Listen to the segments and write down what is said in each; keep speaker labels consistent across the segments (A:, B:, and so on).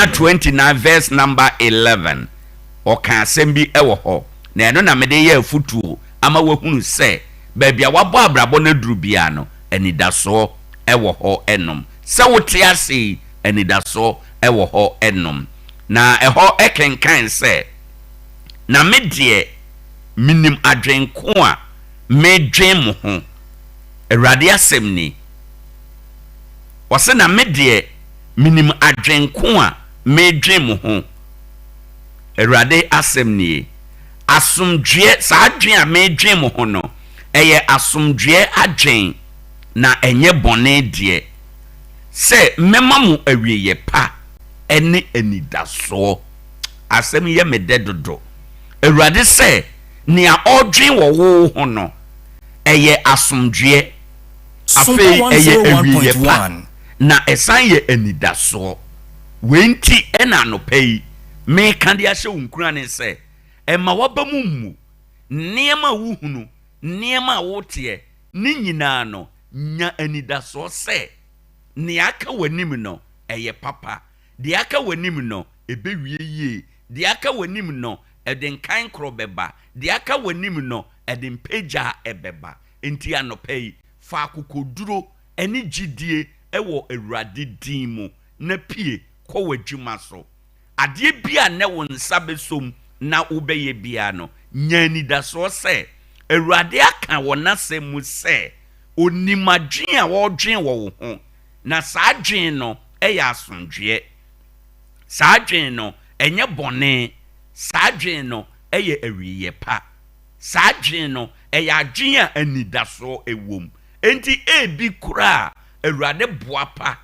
A: Jeremiah 29 verse number 11, ɔka asɛm bi wɔ hɔ, na ɛno na mede yɛ afotuo ama wahunu sɛ baabi a wabɔ abrabɔ no aduru biara no, anidasoɔ wɔ hɔ nom. Sɛ wote ase yi, anidasoɔ wɔ hɔ nom. Na ɛhɔ kenkan sɛ, Na me deɛ, menim adwen ko a medwen mo ho, Awurade asɛm ni. Ɔse, Na me deɛ, menim adwen ko a medwen mo ho, Awurade asɛm nie. Asomdwoeɛ, saa adwen a medwen mo ho no, ɛyɛ asomdwoeɛ adwen, na ɛnyɛ bɔne deɛ, sɛ mɛma mo awieeɛ pa ne anidasoɔ. Asɛm yi yɛ me dɛ dodo. Awurade sɛ, nea ɔredwen wɔ wo ho no, ɛyɛ asomdwoeɛ, afei ɛyɛ awieeɛ pa, na ɛsan yɛ anidasoɔ. Wei nti na anɔpa yi meka de ahyɛ wo nkuran sɛ, mma w'aba mu mmu. Nneɛma a wohunu, nneɛma a woteɛ, ne nyinaa no, nya anidasoɔ sɛ nea aka w'anim no, ɛyɛ papa. Deɛ aka w'anim no, ɛbɛwie yie. Deɛ aka w'anim no, ɛde nkankorɔ bɛba. Deɛ aka w'anim no, ɛde mpagya bɛba. Enti anɔpa yi, fa akokoduro ne gyidie wɔ Awurade din mu na pue kɔ w'adwuma so. Adeɛ biara a nnɛ wo nsa bɛsɔ mu na wobɛyɛ biara no, nya anidasoɔ sɛ Awurade aka wɔ N'asɛm mu sɛ Ɔnim adwene a ɔredwene wɔ wo ho, na saa adwene no yɛ asomdwoeɛ. Saa adwene no, ɛnyɛ bɔne. Saa adwene no yɛ awieeɛ pa. Saa adwene no, ɛyɛ adwene a anidasoɔ wom. Enti ebi koraa a, Awurade boapa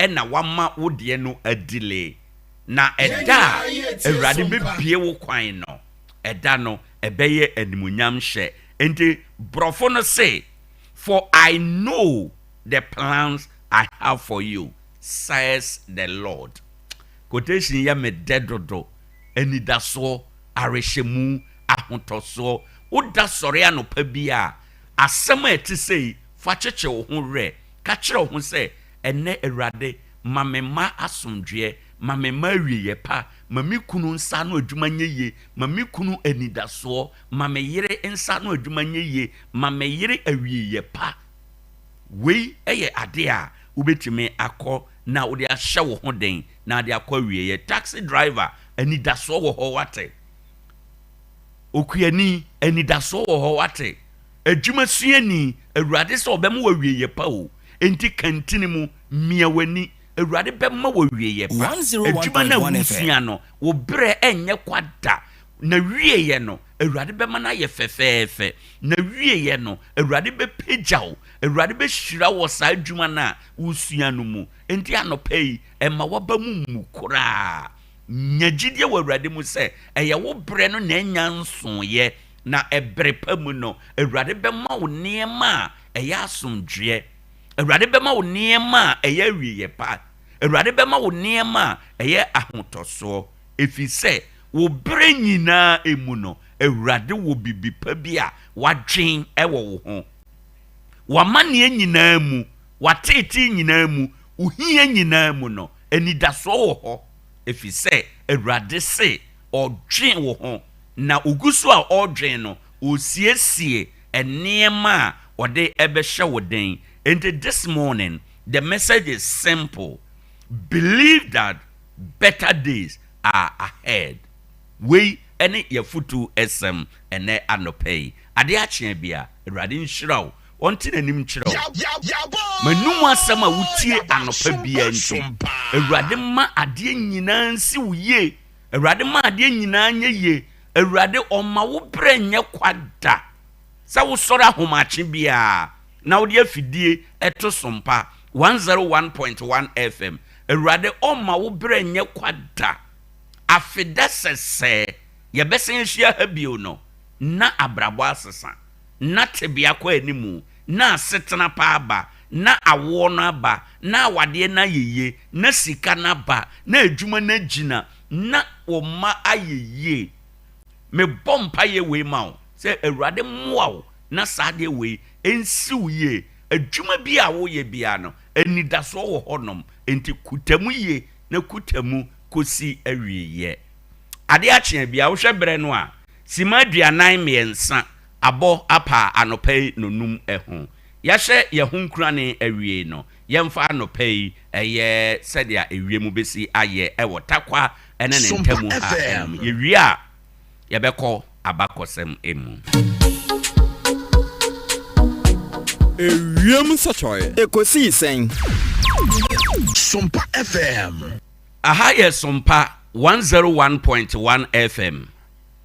A: na wama wo deɛ no adile. Na
B: Yɛn
A: ɛda
B: nyinaa
A: a
B: yɛretie
A: Awurade
B: som pa.
A: bɛbue wo kwan no, ɛda no, ɛbɛyɛ animuonyamhyɛ. Enti borɔfo no se, For I know the plans I have for you, says the Lord. Quotation yi yɛ me dɛ dodo. Anidasoɔ, awerɛhyɛmu, ahotɔsoɔ. Woda sɔre anɔpa bi a, asɛm a ɛte sei, fa kyekye wo ho werɛ. Ka kyerɛ wo ho sɛ, Ɛnnɛ, Awurade, ma me mma asomdwoeɛ, ma me mma awieeɛ pa, ma me kunu nsa ano adwuma nyɛ yie, ma me kunu anidasoɔ, ma me yere nsa ano adwuma nyɛ yie, ma me yere awieeɛ pa. Wei yɛ adeɛ a wobɛtumi akɔ na wode ahyɛ wo ho den na ade akɔ awieeɛ. Taxi driver, anidasoɔ wɔ hɔ wate. Okuani, anidasoɔ wɔ hɔ wate. Adwuma suani, Awurade sɛ ɔbɛma wo awieeɛ pa o. Enti ka ntini mu, mia w'ani, Awurade bɛma wo awieeɛ pa. Adwuma no a
B: 101.1 FM.
A: wosua no, wo berɛ ɛnyɛ kwa da. N'awieeɛ no, Awurade bɛma no ayɛ fɛfɛɛfɛ. N'awieeɛ no, Awurade bɛpagya wo. Awurade bɛhyira wo wɔ saa adwuma no a wosua no mu. Enti anɔpa yi, mma w'aba mu mmu koraa. Nya gyidie wɔ Awurade mu sɛ ɛyɛ wo berɛ no na anya nsoeɛ, na ɛberɛ pa mu no, Awurade bɛma wo nneɛma a ɛyɛ asomdwoeɛ. Awurade bɛma wo nneɛma a ɛyɛ awieeɛ pa. Awurade bɛma wo nneɛma a ɛyɛ ahotɔsoɔ, ɛfiri sɛ wo berɛ nyinaa mu no, Awurade wɔ biribi pa bi a wadwen wɔ wo ho. W'amanneɛ nyinaa mu, w'ateetee nyinaa mu, wo hia nyinaa mu no, anidasoɔ wɔ hɔ, ɛfiri sɛ Awurade se ɔdwen wo ho, na ɔgu so a ɔredwen no, ɔresiesie nneɛma a ɔde bɛhyɛ wo den. Enti this morning, the message is simple, believe that better days are ahead. Wei ne y'afutu sɛm ɛnɛ anɔpa yi. Adeɛ akye abia, Awurade nhyira wo, ɔnte n'anim nkyerɛ wo. M'anum asɛm a wotie anɔpa biara nti, Awurade mma adeɛ nyinaa nsi wo yie. Awurade mma adeɛ nyinaa nyɛ yie. Awurade ɔmma wo berɛ nyɛ kwa da. Sɛ wosɔre ahomakye biara na wode afidie to Sompa 101.1 FM, Awurade ɔmma wo berɛ nyɛ kwa da. Afeda sɛsɛɛ yɛbɛsan ahyia ha bio no, na abrabɔ asesa, na tebea kɔ animu, na asetena pa aba, na awoɔ no aba, na awadeɛ no ayɛ yie, na sika no aba, na adwuma no agyina, na wo mma ayɛ yie. Mebɔ mpaeɛ wei ma wo sɛ Awurade mmoa wo na saa adeɛ wei nsi wo yie. Adwuma bi a woyɛ biara no, anidasoɔ wɔ hɔnom, enti kuta mu yie na kuta mu. kɔsi awieeɛ. Adeɛ akye a bia wohwɛ berɛ no a, simma 43 abɔ apa anɔpa yi nonum ho. Yɛahyɛ yɛn ho nkurane awiei no, yɛmfa anɔpa yi ɛyɛ sɛdeɛ ewiem bɛsi ayɛ wɔ Tarkwa ne ne
B: Sompa
A: ntamu ha nom.
B: FM.
A: Yɛwie a, yɛbɛkɔ abakɔsɛm mu.
C: Ewiem nsɔkyerɛ.
D: Ekosii sɛn?
B: Sompa FM.
A: Aha yɛ Sompa 101.1 FM.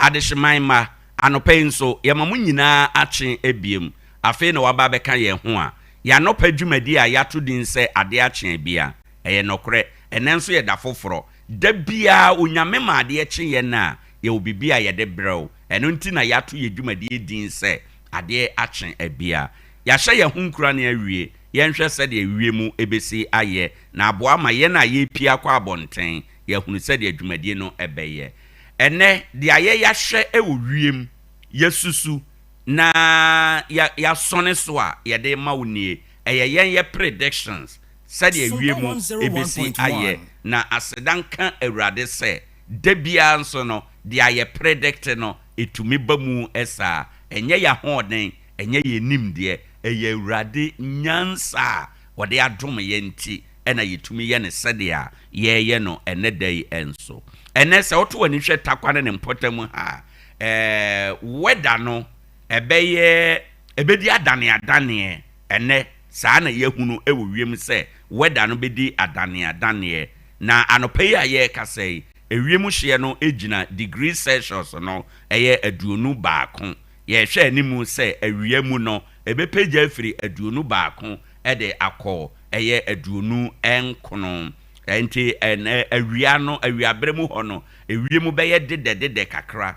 A: Adehyeman mma, anɔpa yi nso, yɛma mo nyinaa akye abiem. Afei na waba abɛka yɛn ho a, yɛn anɔpa dwumadi a yɛato din sɛ Ade Akye Abia. Ɛyɛ nɔkorɛ, ɛnnɛ nso yɛ da foforɔ. Da biara Onyame ma adeɛ kye yɛn a, yɛwɔ biribi a yɛde brɛ wo. Ɛno nti na yɛato yɛn dwumadie din sɛ Adeɛ Akye Abia. Yɛahyɛ yɛn ho nkurane awie, yɛnhwɛ sɛdeɛ wiem bɛsi ayɛ na aboa ama yɛn a yɛrepue akɔ abɔnten, yɛahunu sɛdeɛ dwumadie no bɛyɛ. Ɛnnɛ, deɛ yɛ yɛahwɛ wɔ wiem, yɛasusu, na yɛ yɛasɔne so a yɛde rema wo nie, ɛyɛ yɛn yɛ predictions sɛdeɛ
E: Sompa
A: wiem bɛsi ayɛ,
E: 101.1.
A: na aseda nka Awurade sɛ da biara nso no, deɛ yɛ predict no, ɛtumi ba mu saa. Ɛnyɛ yɛn ahoɔden, ɛnyɛ yɛn nimdeɛ, ɛyɛ Awurade nyansa a ɔde adom yɛn nti na yɛtumi yɛ no sɛdeɛ yɛreyɛ no ɛnnɛ da yi nso. Ɛnnɛ sɛ woto w'ani hwɛ Tarkwa ne ne mpɔtam ha a, ɛɛ weather no ɛbɛyɛ, ɛbɛdi adaneadaneɛ. Ɛnnɛ saa na yɛahunu wɔ wiem sɛ weather no bɛdi adaneadaneɛ. Na anɔpa yi a yɛrekasa yi, ewiem hyeɛ no gyina degree Celsius no ɛyɛ 21. Yɛrehwɛ anim sɛ awia mu no ɛbɛpagya afiri 21 de akɔ ɛyɛ 29. Nti ɛnɛ awia no, awiaberɛ mu hɔ no, ewiem bɛyɛ dedɛdedɛ kakra.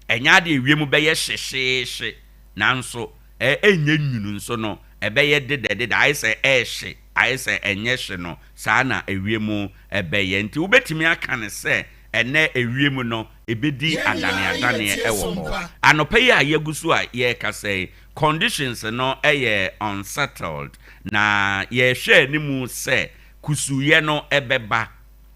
A: Ɛnyɛ adeɛ ewiem bɛyɛ hyehyeehye, nanso ɛnyɛ nwunu nso no, ɛbɛyɛ dedɛdedɛ, ayɛ sɛ ɛrehye, ayɛ sɛ ɛnyɛ hye no, saa na ewiem bɛyɛ. Nti wobɛtumi aka no sɛ ɛnɛ ewiem no, ɛbɛdi
B: Yɛn nyinaa
A: adaneadaneɛ
B: yɛtie
A: wɔ hɔ.
B: Sompa.
A: Anɔpa yi a yɛgu so a yɛrekasa yi, conditions no yɛ unsettled, na yɛrehwɛ anim sɛ kusuuyɛ no bɛba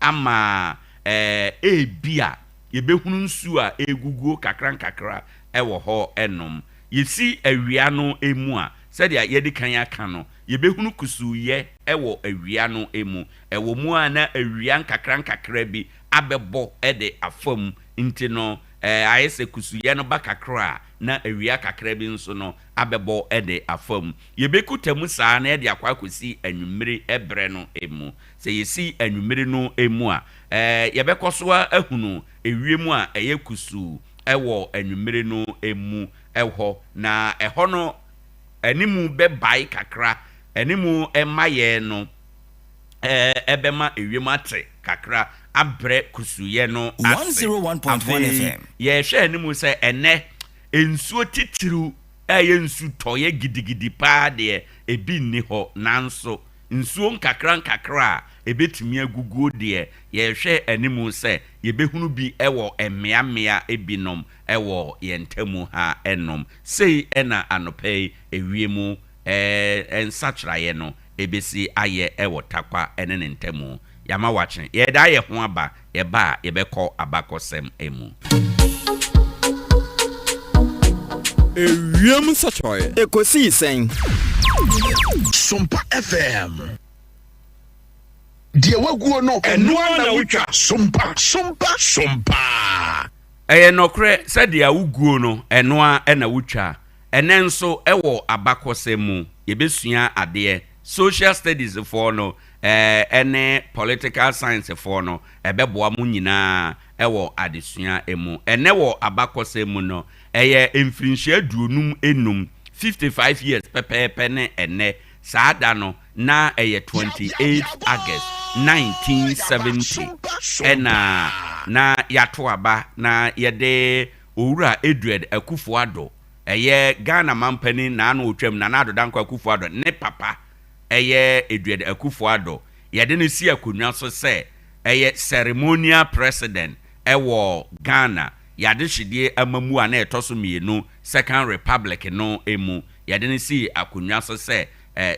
A: ama ebia yɛbɛhunu nsuo a ɛreguguo kakra nkakra wɔ hɔ nom. Yɛsi awia no mu a, sɛdeɛ yɛadi kan aka no, yɛbɛhunu kusuuyɛ wɔ awia no mu. Ɛwɔ mu a na awia nkakra nkakra bi abɛbɔ de afa mu nti no, ayɛ sɛ kusuuyɛ no ba kakra a, na awia kakra bi nso no abɛbɔ de afa mu. Yɛbɛkuta mu saa na yɛde akɔ akɔsi anwummere berɛ no mu. Sɛ yɛsi anwummere no mu a, yɛbɛkɔ so ara ahunu ewiem a ɛyɛ kusuu wɔ anwummere no mu hɔ, na ɛhɔ no animu bɛbae kakra, animu mmaeɛ no ɛbɛma ewiem ate kakra abrɛ kusuuyɛ no ase.
E: 101.1
A: Afei
E: FM.
A: yɛrehwɛ anim sɛ ɛnnɛ nsuo titiriw a ɛyɛ nsutɔeɛ gidigidi paa deɛ, ebi nni hɔ, nanso nsuo nkakrankakra a ɛbɛtumi aguguo deɛ, yɛrehwɛ anim sɛ yɛbɛhunu bi wɔ mmeammea binom wɔ yɛn ntamu ha nom. Sei na anɔpa yi ewiem nsakyeraeɛ no ɛbɛsi ayɛ wɔ Tarkwa ne ne ntamu. Yɛama wakye. Yɛredaa yɛn ho aba, yɛba a yɛbɛkɔ abakɔsɛm mu.
C: Ewiem nsɔkyerɛ.
D: Ekosii sɛn?
B: Sompa FM. Deɛ waguo no, ɛno ara na wotwa. Sompa, sompa, sompa.
A: Ɛyɛ nɔkorɛ sɛ deɛ woguo no, ɛno ara na wotwa. Ɛnnɛ nso wɔ abakɔsɛm mu, yɛbɛsua adeɛ. Social studies foɔ no ne political science foɔ no, ɛbɛboa mo nyinaa wɔ adesua mu. Ɛnnɛ wɔ abakɔsɛm mu no, ɛyɛ mfirinhyia 55, 55 years pɛpɛɛpɛ ne ɛnnɛ. Saa da no, na ɛyɛ 28 August 1970 ɛna na yɛato aba na yɛde Owura Edward Akufo-Addo, ɛyɛ Ghana mampanin naano otwam Nana Addo Dankwa Akufo-Addo ne papa ɛyɛ Edward Akufo-Addo, yɛde no si akonnwa so sɛ ɛyɛ ceremonial president ɛwɔ Ghana yɛadehyedie amamu a na ɛtɔ so mmienu, Second Republic no mu. Yɛde no sii akonnwa so sɛ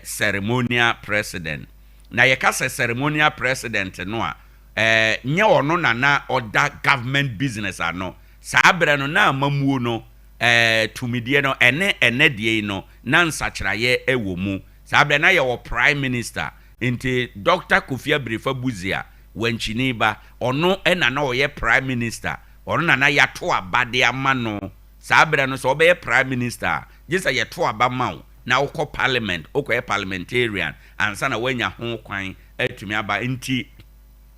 A: ceremonial president. Na yɛka sɛ ceremonial president no a, Nyɛ ɔno na na ɔda government business ano. Saa berɛ no, na amammuo no tumidie no ɛne ɛnnɛ deɛ yi no, na nsakyeraeɛ wɔ mu. Saa berɛ na yɛwɔ Prime Minister, nti Doctor Kofi Abirifa Busia, Wankyini ba, ɔno na na ɔyɛ Prime Minister. Ɔno na na yɛato aba de ama no. Saa berɛ no, sɛ wobɛyɛ Prime Minister a, gye sɛ yɛto aba ma wo na wokɔ Parliament, wokɔyɛ Parliamentarian ansa na woanya ho kwan atumi aba. Nti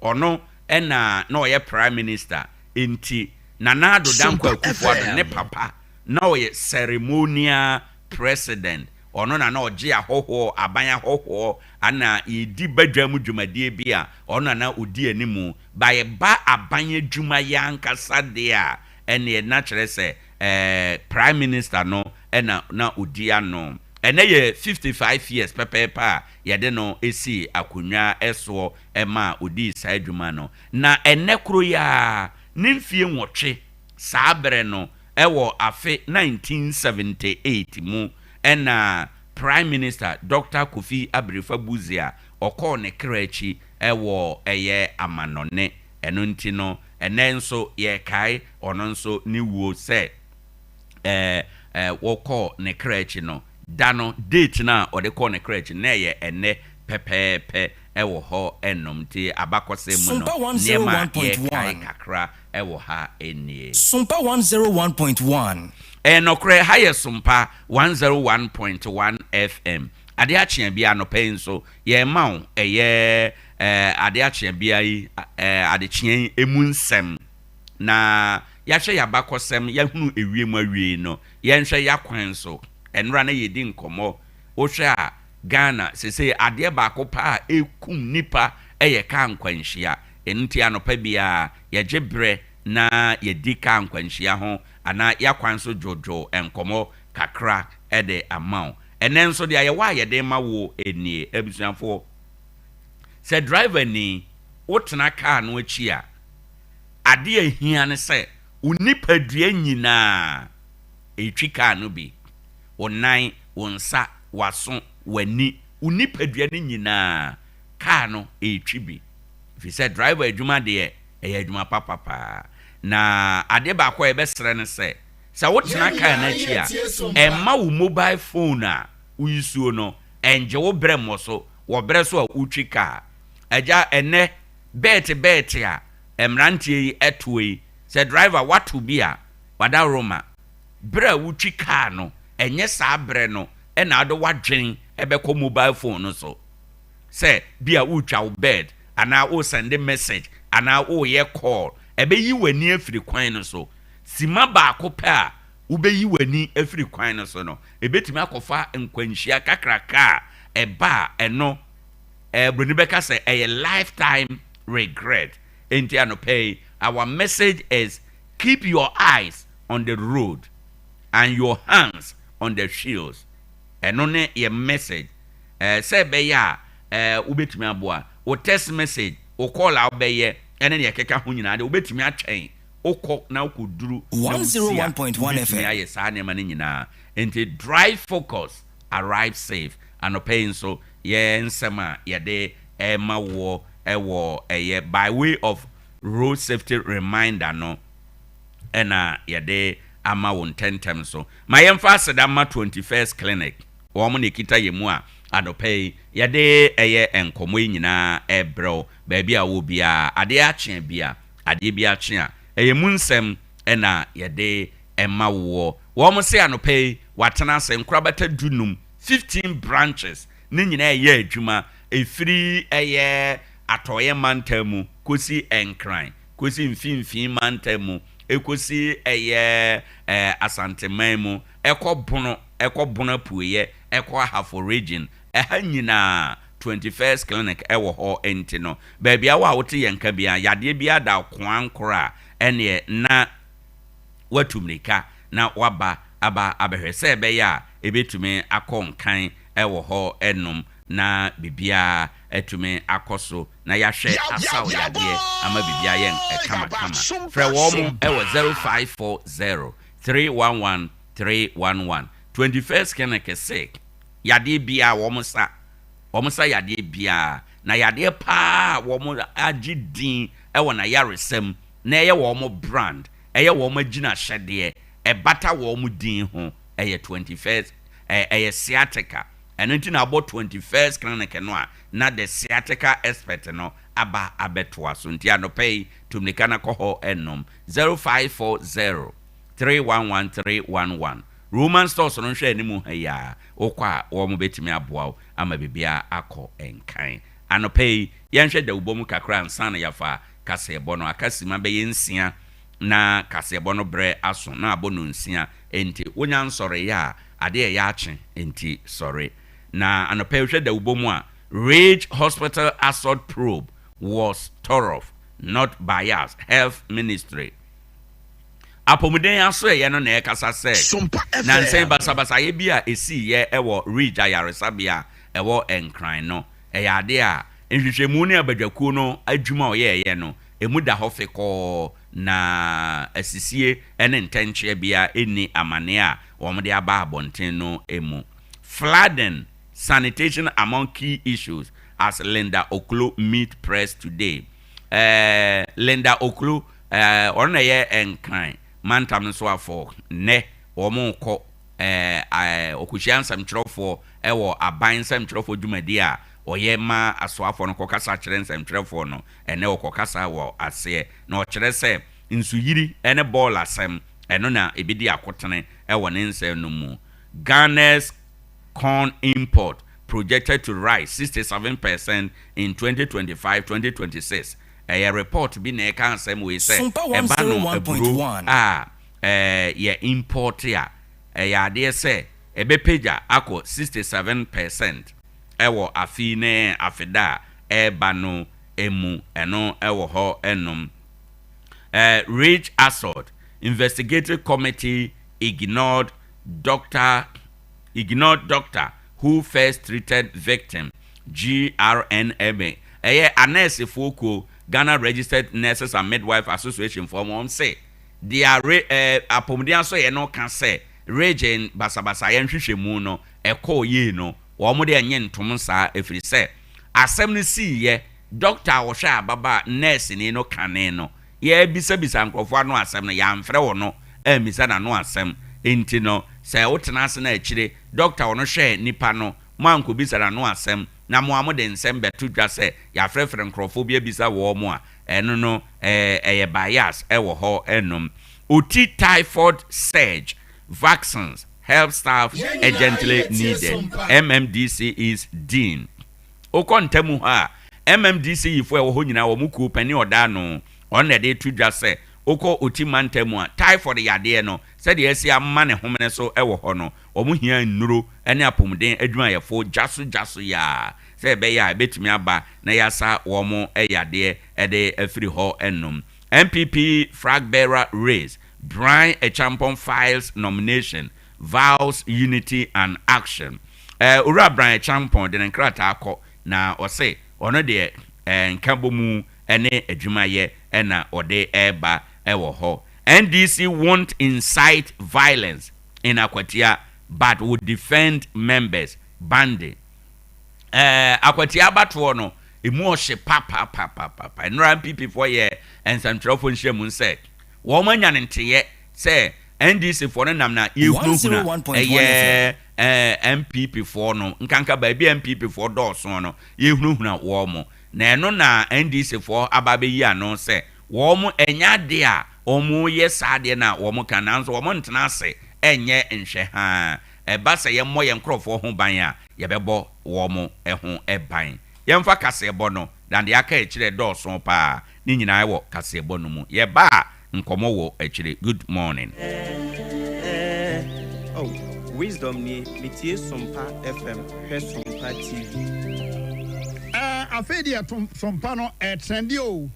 A: ɔno na na ɔyɛ Prime Minister. Nti Nana Addo Dankwa
B: Sompa
A: Akufo Addo ne
B: FM.
A: papa na ɔyɛ ceremonial president. Ɔno na na ɔgye ahɔhoɔ, aban ahɔhoɔ, ana yɛdi badwam dwumadie bi a, ɔno na na ɔdi animu. Ba yɛba aban adwumayɛ ankasa deɛ a, ɛneɛ na kyerɛ sɛ Prime Minister no na na ɔdi ano. Ɛnɛ yɛ 55 years pɛpɛɛpɛ a yɛde no sii akonnwa soɔ ma ɔdii saa adwuma no. Na ɛnnɛ koro yi ara, ne mfie 8 saa berɛ no, wɔ afe 1978 mu na Prime Minister Dɔkta Kofi Abirifa Busia ɔkɔɔ ne kra akyi wɔ ɛyɛ amanɔne. Ɛno nti no, ɛnnɛ nso yɛrekae ɔno nso ne wuo sɛ wɔkɔɔ ne kra akyi no, da no, date no a ɔde kɔɔ ne kra akyi no, na ɛyɛ ɛnnɛ pɛpɛɛpɛ wɔ hɔ nom. Nti abakɔsɛm mu no,
C: Sompa
A: nneɛma a yɛrekae
C: 101.1.
A: kakra wɔ ha nie.
C: Sompa 101.1.
A: Ɛyɛ nɔkorɛ, ha yɛ Sompa 101.1 FM. Adeɛ akye a biara anɔpa yi nso, yɛrema wo ɛyɛ adeɛ akye a biara yi, adekyeɛ yi ɛmu nsɛm. Na yɛahwɛ yɛn abakɔsɛm, yɛahunu ewiem awiei no, yɛnhwɛ y'akwan so. Ɛnora na yɛredi nkɔmmɔ, wohwɛ a Ghana sesei adeɛ baako paa a ɛkum nnipa yɛ kaa nkwanhyia. Ɛno nti anɔpa biara yɛgye berɛ na yɛdi kaa nkwanhyia ho anaa y'akwan so dwoodwoo nkɔmmɔ kakra de ama wo. Ɛnnɛ nso deɛ yɛwɔ a yɛde rema wo nie, abusuafoɔ, sɛ driver ni, wotena kaa no akyi a, adeɛ a ɛhia ne sɛ wo nipadua nyinaa ɛretwi kaa no bi. Wo nan, wo nsa, w'aso, w'ani, wo nipadua no nyinaa, kaa no ɛretwi bi. Ɛfiri sɛ driver adwuma deɛ, ɛyɛ adwuma papa paa. Na adeɛ baako a yɛbɛsrɛ ne sɛ, sɛ wotena kaa no akyi a, mma wo mobile phone a woyusuo no ɛngye wo berɛ mmɔ so wɔ berɛ so a wotwi kaa. Agya, ɛnnɛ bɛɛte bɛɛte a mmeranteɛ yi toɔ yi, sɛ driver woato bi a, wadaworo Berɛ a wotwi kaa no, ɛnyɛ saa berɛ no na wode w'adwene bɛkɔ mobile phone no so sɛ bi a woretwa wo bed anaa woresɛnde message anaa woreyɛ call. Ɛbɛyi w'ani afiri kwan no so. Simma baako pɛ a wobɛyi w'ani afiri kwan no so no, ɛbɛtumi akɔfa nkwanhyia kakraka a ɛba a ɛno buroni bɛka sɛ ɛyɛ lifetime regret. Enti anɔpa yi, our message is keep your eyes on the road and your hands on the wheels. Ɛno ne yɛ message sɛ ɛbɛyɛ a wobɛtumi aboa. Wo text message, wo call a wobɛyɛ ɛne deɛ ɛkeka ho nyinaa deɛ wobɛtumi atwɛn wokɔ na wokɔduru na wosi a
C: 101.1
A: wobɛtumi
C: FM.
A: ayɛ saa nneɛma no nyinaa. Nti drive focus, arrive safe. Anɔpa yi nso yɛ nsɛm a yɛde ɛma woɔ ɛwɔ ɛyɛ by way of road safety reminder no ɛna yɛde ama wo ntɛntɛm so. Ma yɛmfa aseda ma 21st Clinic. Wɔn na ɛkita yɛn mu a anɔpa yi yɛde ɛyɛ nkɔmmɔ yi nyinaa ɛrebrɛ wo. Baabi a wɔ biara, adeɛ akye bi a, adeɛ bi akye a, ɛyɛ mu nsɛm ɛna yɛde ɛma woɔ. Wɔn se anɔpa yi watena ase nkorabata 15, 15 branches ne nyinaa ɛyɛ adwuma ɛfiri ɛyɛ Atɔeɛ mantam mu kɔsi Nkran, kɔsi Mfimfini mantam mu, ɛkɔsi ɛyɛ Asanteman mu, ɛkɔ Bono, ɛkɔ Bono Apueeɛ, ɛkɔ Ahafo Region. Ɛha nyinaa 21st Clinic ɛwɔ hɔ. Nti no baabi a wo a wote yɛn ka biara, yadeɛ biara da koa nkoro a, ɛneɛ na watu mmirika na waba aba abɛhwɛ sɛ ɛbɛyɛ a ɛbɛtumi akɔ nkan ɛwɔ hɔ ɛnom na biribiara atumi akɔ so na yɛahwɛ asaw yadeɛ ama biribiara yɛ kamakama. Frɛ wɔn mo ɛwɔ 0540 311 311. 21st Clinic sɛ yadeɛ biara wɔn sa, wɔn sa yadeɛ biara. Na yadeɛ paa a wɔn agye din wɔ n'ayaresam na ɛyɛ wɔn brand, ɛyɛ wɔn agyinahyɛdeɛ, ɛbata wɔn din ho, ɛyɛ 21st, ɛyɛ sciatica. Ɛno nti na abɔ 21st Clinic no a na the sciatica expert no aba abɛtoa so. Nti anɔpa yi, tu mmirika na kɔ hɔ nom. 0540 311 311. Roman Stores no nhwɛ anim ha yi a, wokɔ a wɔn bɛtumi aboa wo ama biribiara akɔ nkan. Anɔpa yi, yɛnhwɛ dawubɔ mu kakra ansa na yɛafa kaseɛbɔ no. Aka sima bɛyɛ 6 na kaseɛbɔ no berɛ aso na abɔ 6:00. Enti wonya nsɔreeɛ a, adeɛ ɛyɛ akye, enti sɔre. Na anɔpa yi wohwɛ dawubɔ mu a, Ridge Hospital assault probe was thorough, not biased, Health Ministry. Apɔmuden asoɛeɛ no na ɛrekasa sɛ,
B: Sompa
A: nansa yi
B: FM.
A: basabasayɛ bi a ɛsiiɛ wɔ Ridge ayaresabea a ɛwɔ Nkran no, ɛyɛ adeɛ a nhwehwɛmu ne abadwakuo no adwuma a wɔyɛeɛ no, ɛmu da hɔ fekɔɔ na asisie ne ntɛnkyea biara nni amaneɛ a wɔde aba abɔnten no mu. Flooding, sanitation among key issues as Linda Ocloo meet press today. Linda Ocloo, ɔno na ɛyɛ Nkran mantam no soafoɔ. Nnɛ wɔrekɔ ɔkɔhyia nsɛmtwerɛfoɔ wɔ aban nsɛmtwerɛfoɔ dwumadie a ɔyɛ ma asoafoɔ no kɔkasa kyerɛ nsɛmtwerɛfoɔ no. Ɛnnɛ ɔkɔkasa wɔ aseɛ na ɔkyerɛ sɛ nsuyiri ne bɔɔl asɛm, ɛno na ɛbɛdi akotene wɔ ne nsɛm no mu. Ghana's corn import projected to rise 67% in 2025-2026. Ɛyɛ report bi na ɛka asɛm wei sɛ
C: Sompa
A: ɛba no aburo
C: 101.1.
A: a yɛ import a, ɛyɛ adeɛ sɛ ɛbɛpagya akɔ 67% ɛwɔ afe ne afeda a ɛreba no mu. Ɛno ɛwɔ hɔ ɛnom. Ridge assault investigative committee ignored doctor who first treated victim, GRNMA. Ɛyɛ anɛɛsefoɔ kuo, Ghana Registered Nurses and Midwife Association foɔ, wɔn se deɛ apɔmuden asoɛeɛ no ka sɛ region basabasayɛ nhwehwɛmu no ɛkɔɔ yie no, wɔn de ɛnyɛ ntom saa, ɛfiri sɛ asɛm no siiɛ, doctor a wɔhwɛ ababa nurse ni no kane no, yɛbisabisa nkurɔfoɔ ano asɛm no, yɛamfrɛ wɔ no ɛmmisa n'ano asɛm. Nti no sɛ wotena ase no akyire, doctor ɔno hwɛ nipa no, mo ankɔbisa n'ano asɛm na mo a mode nsɛm bɛto dwa sɛ yɛafrɛfrɛ nkurɔfoɔ bi abisa wɔ mo a, ɛno no ɛyɛ bias ɛwɔ hɔ. Ɛnom Oti typhoid surge, vaccines, health staff urgently needed, MMDCEs dean. Wokɔ ntamu hɔ a, MMDC yifoɔ a ɛwɔ hɔ nyinaa, wɔn kuo panin ɔda no, ɔno na ɛde to dwa sɛ wokɔ Oti mantam a, typhoid yadeɛ no, sɛdeɛ ɛsi ama ne homene so ɛwɔ hɔ no, wɔn hia nnuro ne apɔmuden adwumayɛfoɔ gyaso gyaso yaa sɛ ɛbɛyɛ a ɛbɛtumi aba na yɛasa wɔn yadeɛ ɛde afiri hɔ. Ɛnom NPP flag bearer race, Bryan Acheampong files nomination, vows unity and action. Owura Bryan Acheampong de ne nkrataa kɔ na ɔse ɔno deɛ, nka bɔ mu ne adwumayɛ ɛna ɔde ɛreba ɛwɔ hɔ. NDC won't incite violence in Akwatia but will defend members, Bande. Akwatia abatoɔ no emu ɔhye papapapapa. Nnora NPP foɔ yɛ nsɛntwerɛfoɔ nhyiamu sɛ wɔn anya ne nteyɛ sɛ NDC foɔ no nam na yɛhunahuna
C: 101.1.
A: Ɛyɛ NPP foɔ no nkanka baabi a NPP foɔ dɔɔso no, yɛhunahuna wɔn mo, na ɛno na NDC foɔ aba abɛyi ano sɛ wɔn ɛnyɛ adeɛ a wɔn yɛ saa adeɛ na wɔn ka, nanso wɔn ntena ase ɛnyɛ nhwɛ haa. Ɛba sɛ yɛmmɔ yɛn nkurɔfoɔ ho ban a, yɛbɛbɔ wɔn ho ban. Yɛmfa kaseɛbɔ no na deɛ aka akyire dɔɔso paa ne nyinaa wɔ kaseɛbɔ no mu. Yɛba a, nkɔmmɔ wɔ akyire. Good morning.
D: Oh, Wisdom nie, metie Sompa FM, hwɛ Sompa TV.
E: Afei deɛ Sompa no ɛtrend o.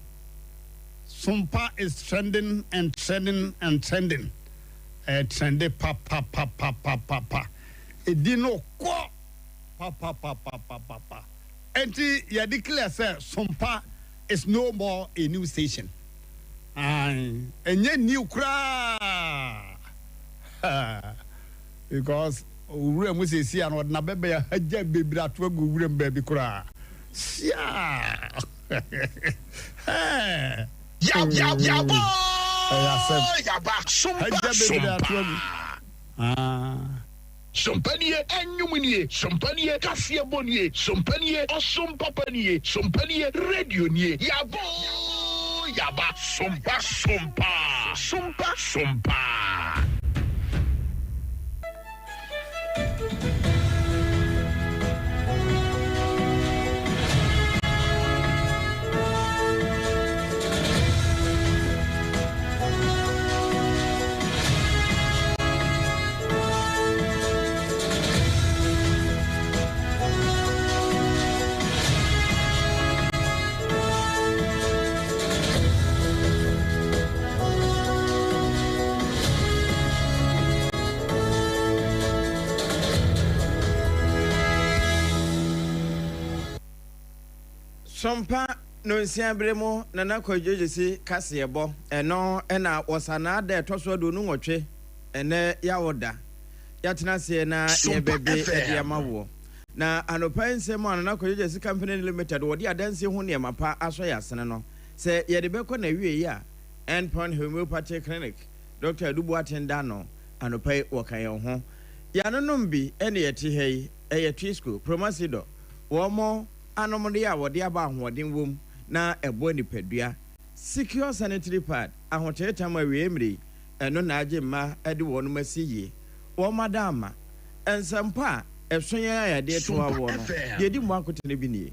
E: Sompa is trending and trending and trending. Ɛtrend papapapapapa, ɛdi no kɔ papapapapapa. Enti yɛde clear sɛ Sompa is no more a new station. Ɛnyɛ new koraa because owura mu sɛsi a no, ɔde n'abɛbɛyɛ hagya bebree ato agu owura mu baabi koraa. Siaa! Hɛɛ!
B: Yabɔ
E: Ɛyɛ asɛm.
B: yaba sompa
E: Agya bebree
B: sompa.
E: ato agu. Ah.
B: Sompa nie, ɛnwom nie, sompa nie, kaseɛbɔ nie, sompa nie, ɔsom papa nie, sompa nie, radio nie. Yabɔ yaba sompa sompa sompa sompa.
D: Sompa nonsia bere mu Nana Kwadwo Gyasi kaseɛbɔ. Ɛno na Ɔsanaa da a ɛtɔ so 28, ɛnnɛ Yawoda. Yɛatena aseɛ na
B: Sompa
D: yɛrebɛbe de
B: FM.
D: ama woɔ. Na anɔpa yi nsɛm a Nana Kwadwo Gyasi Company Limited wɔde adansie ho nneɛma pa asɔ yɛn asene no, sɛ yɛde bɛkɔ n'awieeɛ a, End Point Homeopathy Clinic, Dɔkta Adu Boateng da ano anɔpa yi wɔka yɛn ho. Yɛanonom bi ne yɛte ha yi, ɛyɛ Twisco, Promasidor, wɔn anomdeɛ a wɔde aba ahoɔden wom na ɛboa nipadua, Secure Sanitary Pad, ahoteetam awiei mmere yi, ɛno na agye mma de wɔnom asi yie. Wɔn ada ama. Nsɛmpa a ɛso yɛn a yɛde reto
B: Sompa
D: awoɔ no,
B: FM.
D: deɛ ɛdi mu akotene bi nie.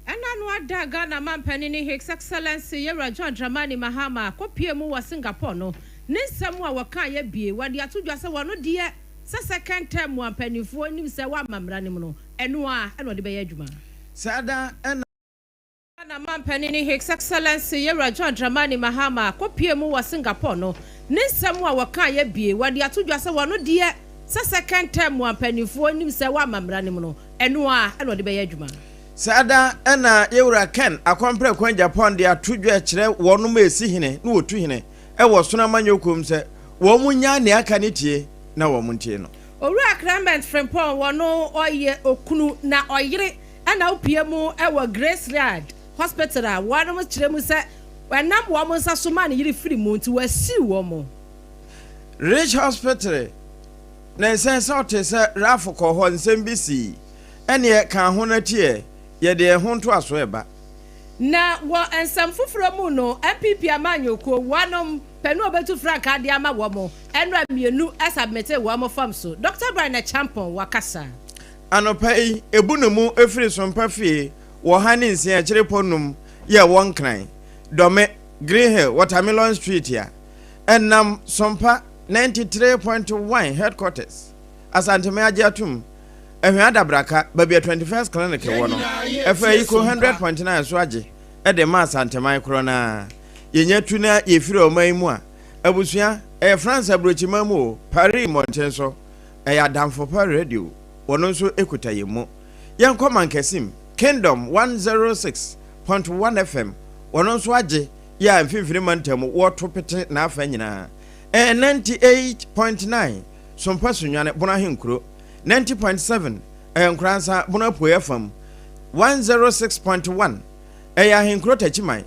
F: Ɛna no ada Ghana manpanini His Excellency Yewura John Dramani Mahama kɔpue mu wɔ Singapore no, ne nsɛm a wɔkaeɛ bie, wɔde ato dwa sɛ wɔno deɛ sɛ second term a mpaninfoɔ nim sɛ wɔama mmara no mu no, ɛno ara na ɔde bɛyɛ adwuma.
D: Saa da na.
F: Ghana manpanini His Excellency Yewura John Dramani Mahama kɔpue mu wɔ Singapore no, ne nsɛm a wɔkaeɛ bie, wɔde ato dwa sɛ wɔno deɛ sɛ second term a mpaninfoɔ nim sɛ wɔama mmara no mu no, ɛno ara na ɔde bɛyɛ adwuma.
D: Saa da na Yewura Ken Akɔmprɛko Agyapong de ato dwa kyerɛ wɔnom a esi hene na wɔtu hene wɔ Sono Amanyɔ Kuom sɛ wɔn nyaa nea aka no tie na wɔn ntie no.
F: Owura Clement Frimpong wɔ no ɔyɛ okunu na ɔyere na opue mu wɔ Grace Yard Hospital a wɔnom kyerɛ mu sɛ ɛnam wɔn nsa so maa ne yere firi mu nti wɔasiw wɔn.
D: Ridge Hospital na ɛsɛ sɛ ɔte sɛ Ralph kɔɔ hɔ nsɛm bi sii ɛneɛ ka ho na tiɛ yɛde ɛho ntoasoɔ ɛba.
F: Na wɔ nsɛm foforɔ mu no, NPP amanyɔkuo, wɔnom pɛ no wɔbɛtu frankaa de ama wɔn, ɛnora mmienu submitee wɔn forms. Dɔkta Brian Acheampong wakasa.
D: Anɔpa yi, ebu ne mu firi Sompa fie wɔ ha ne nsia akyirepɔ num yɛ wɔ Nkran, Dɔme, Green Hill, Watermelon Street a ɛnam Sompa 93.1 Headquarters, Asanteme agye atom, Ahwea Adabraka, baabi a 21st Clinic
B: Yɛn
D: wɔ no,
B: nyinaa yɛ
D: ɛfa
B: tie
D: yi ko
B: Sompa.
D: 100.9 so agye de ma Asanteman korɔ no ara. Yɛnya tu na yɛfiri ɔman yi mu a, abusua, ɛyɛ France aburokyiman mu o, Paris mmɔnten so, ɛyɛ Adamfo Pa Radio, wɔno nso kuta yɛn mu. Yɛnkɔ Mankasim, Kingdom 106.1 FM, wɔno nso agye yɛ a mfimfini mantam wɔto pete n'afa nyinaa. Ɛyɛ 98.9 Sompa Sunyani, Bono Ahenkuro, 90.7 ɛyɛ Nkoransa, Bono Apueɛ fam, 106.1 ɛyɛ Ahenkuro Takyiman,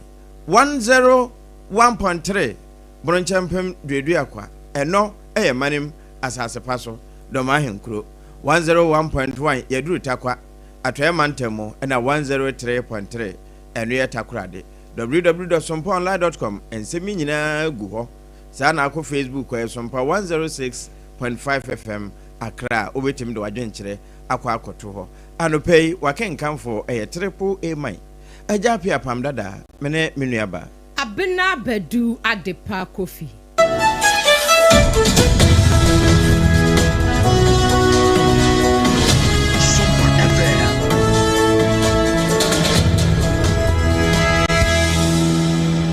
D: 101.3 Bono Nkyɛmpem Duaduakwa, ɛnɔ ɛyɛ Manim asase pa so, Dɔm Ahenkuro, 101.1 Yɛduru Tarkwa, Atɔeɛ Mantam mu, ɛna 103.3 ɛno yɛ Takoradi. www.sompaonline.com Nsɛm yi nyinaa gu hɔ. Saa na akɔ Facebook kɔ yɛ Sompa 106.5 FM Accra a wobɛtumi de w'adwenkyerɛ akɔ akɔto hɔ. Anɔpa yi w'akenkanfoɔ yɛ Triple A Man, Agya Appiah Apam Dada, me ne me nuabaa.
F: Abena Badu Adepa Kofi.
B: Sompa FM.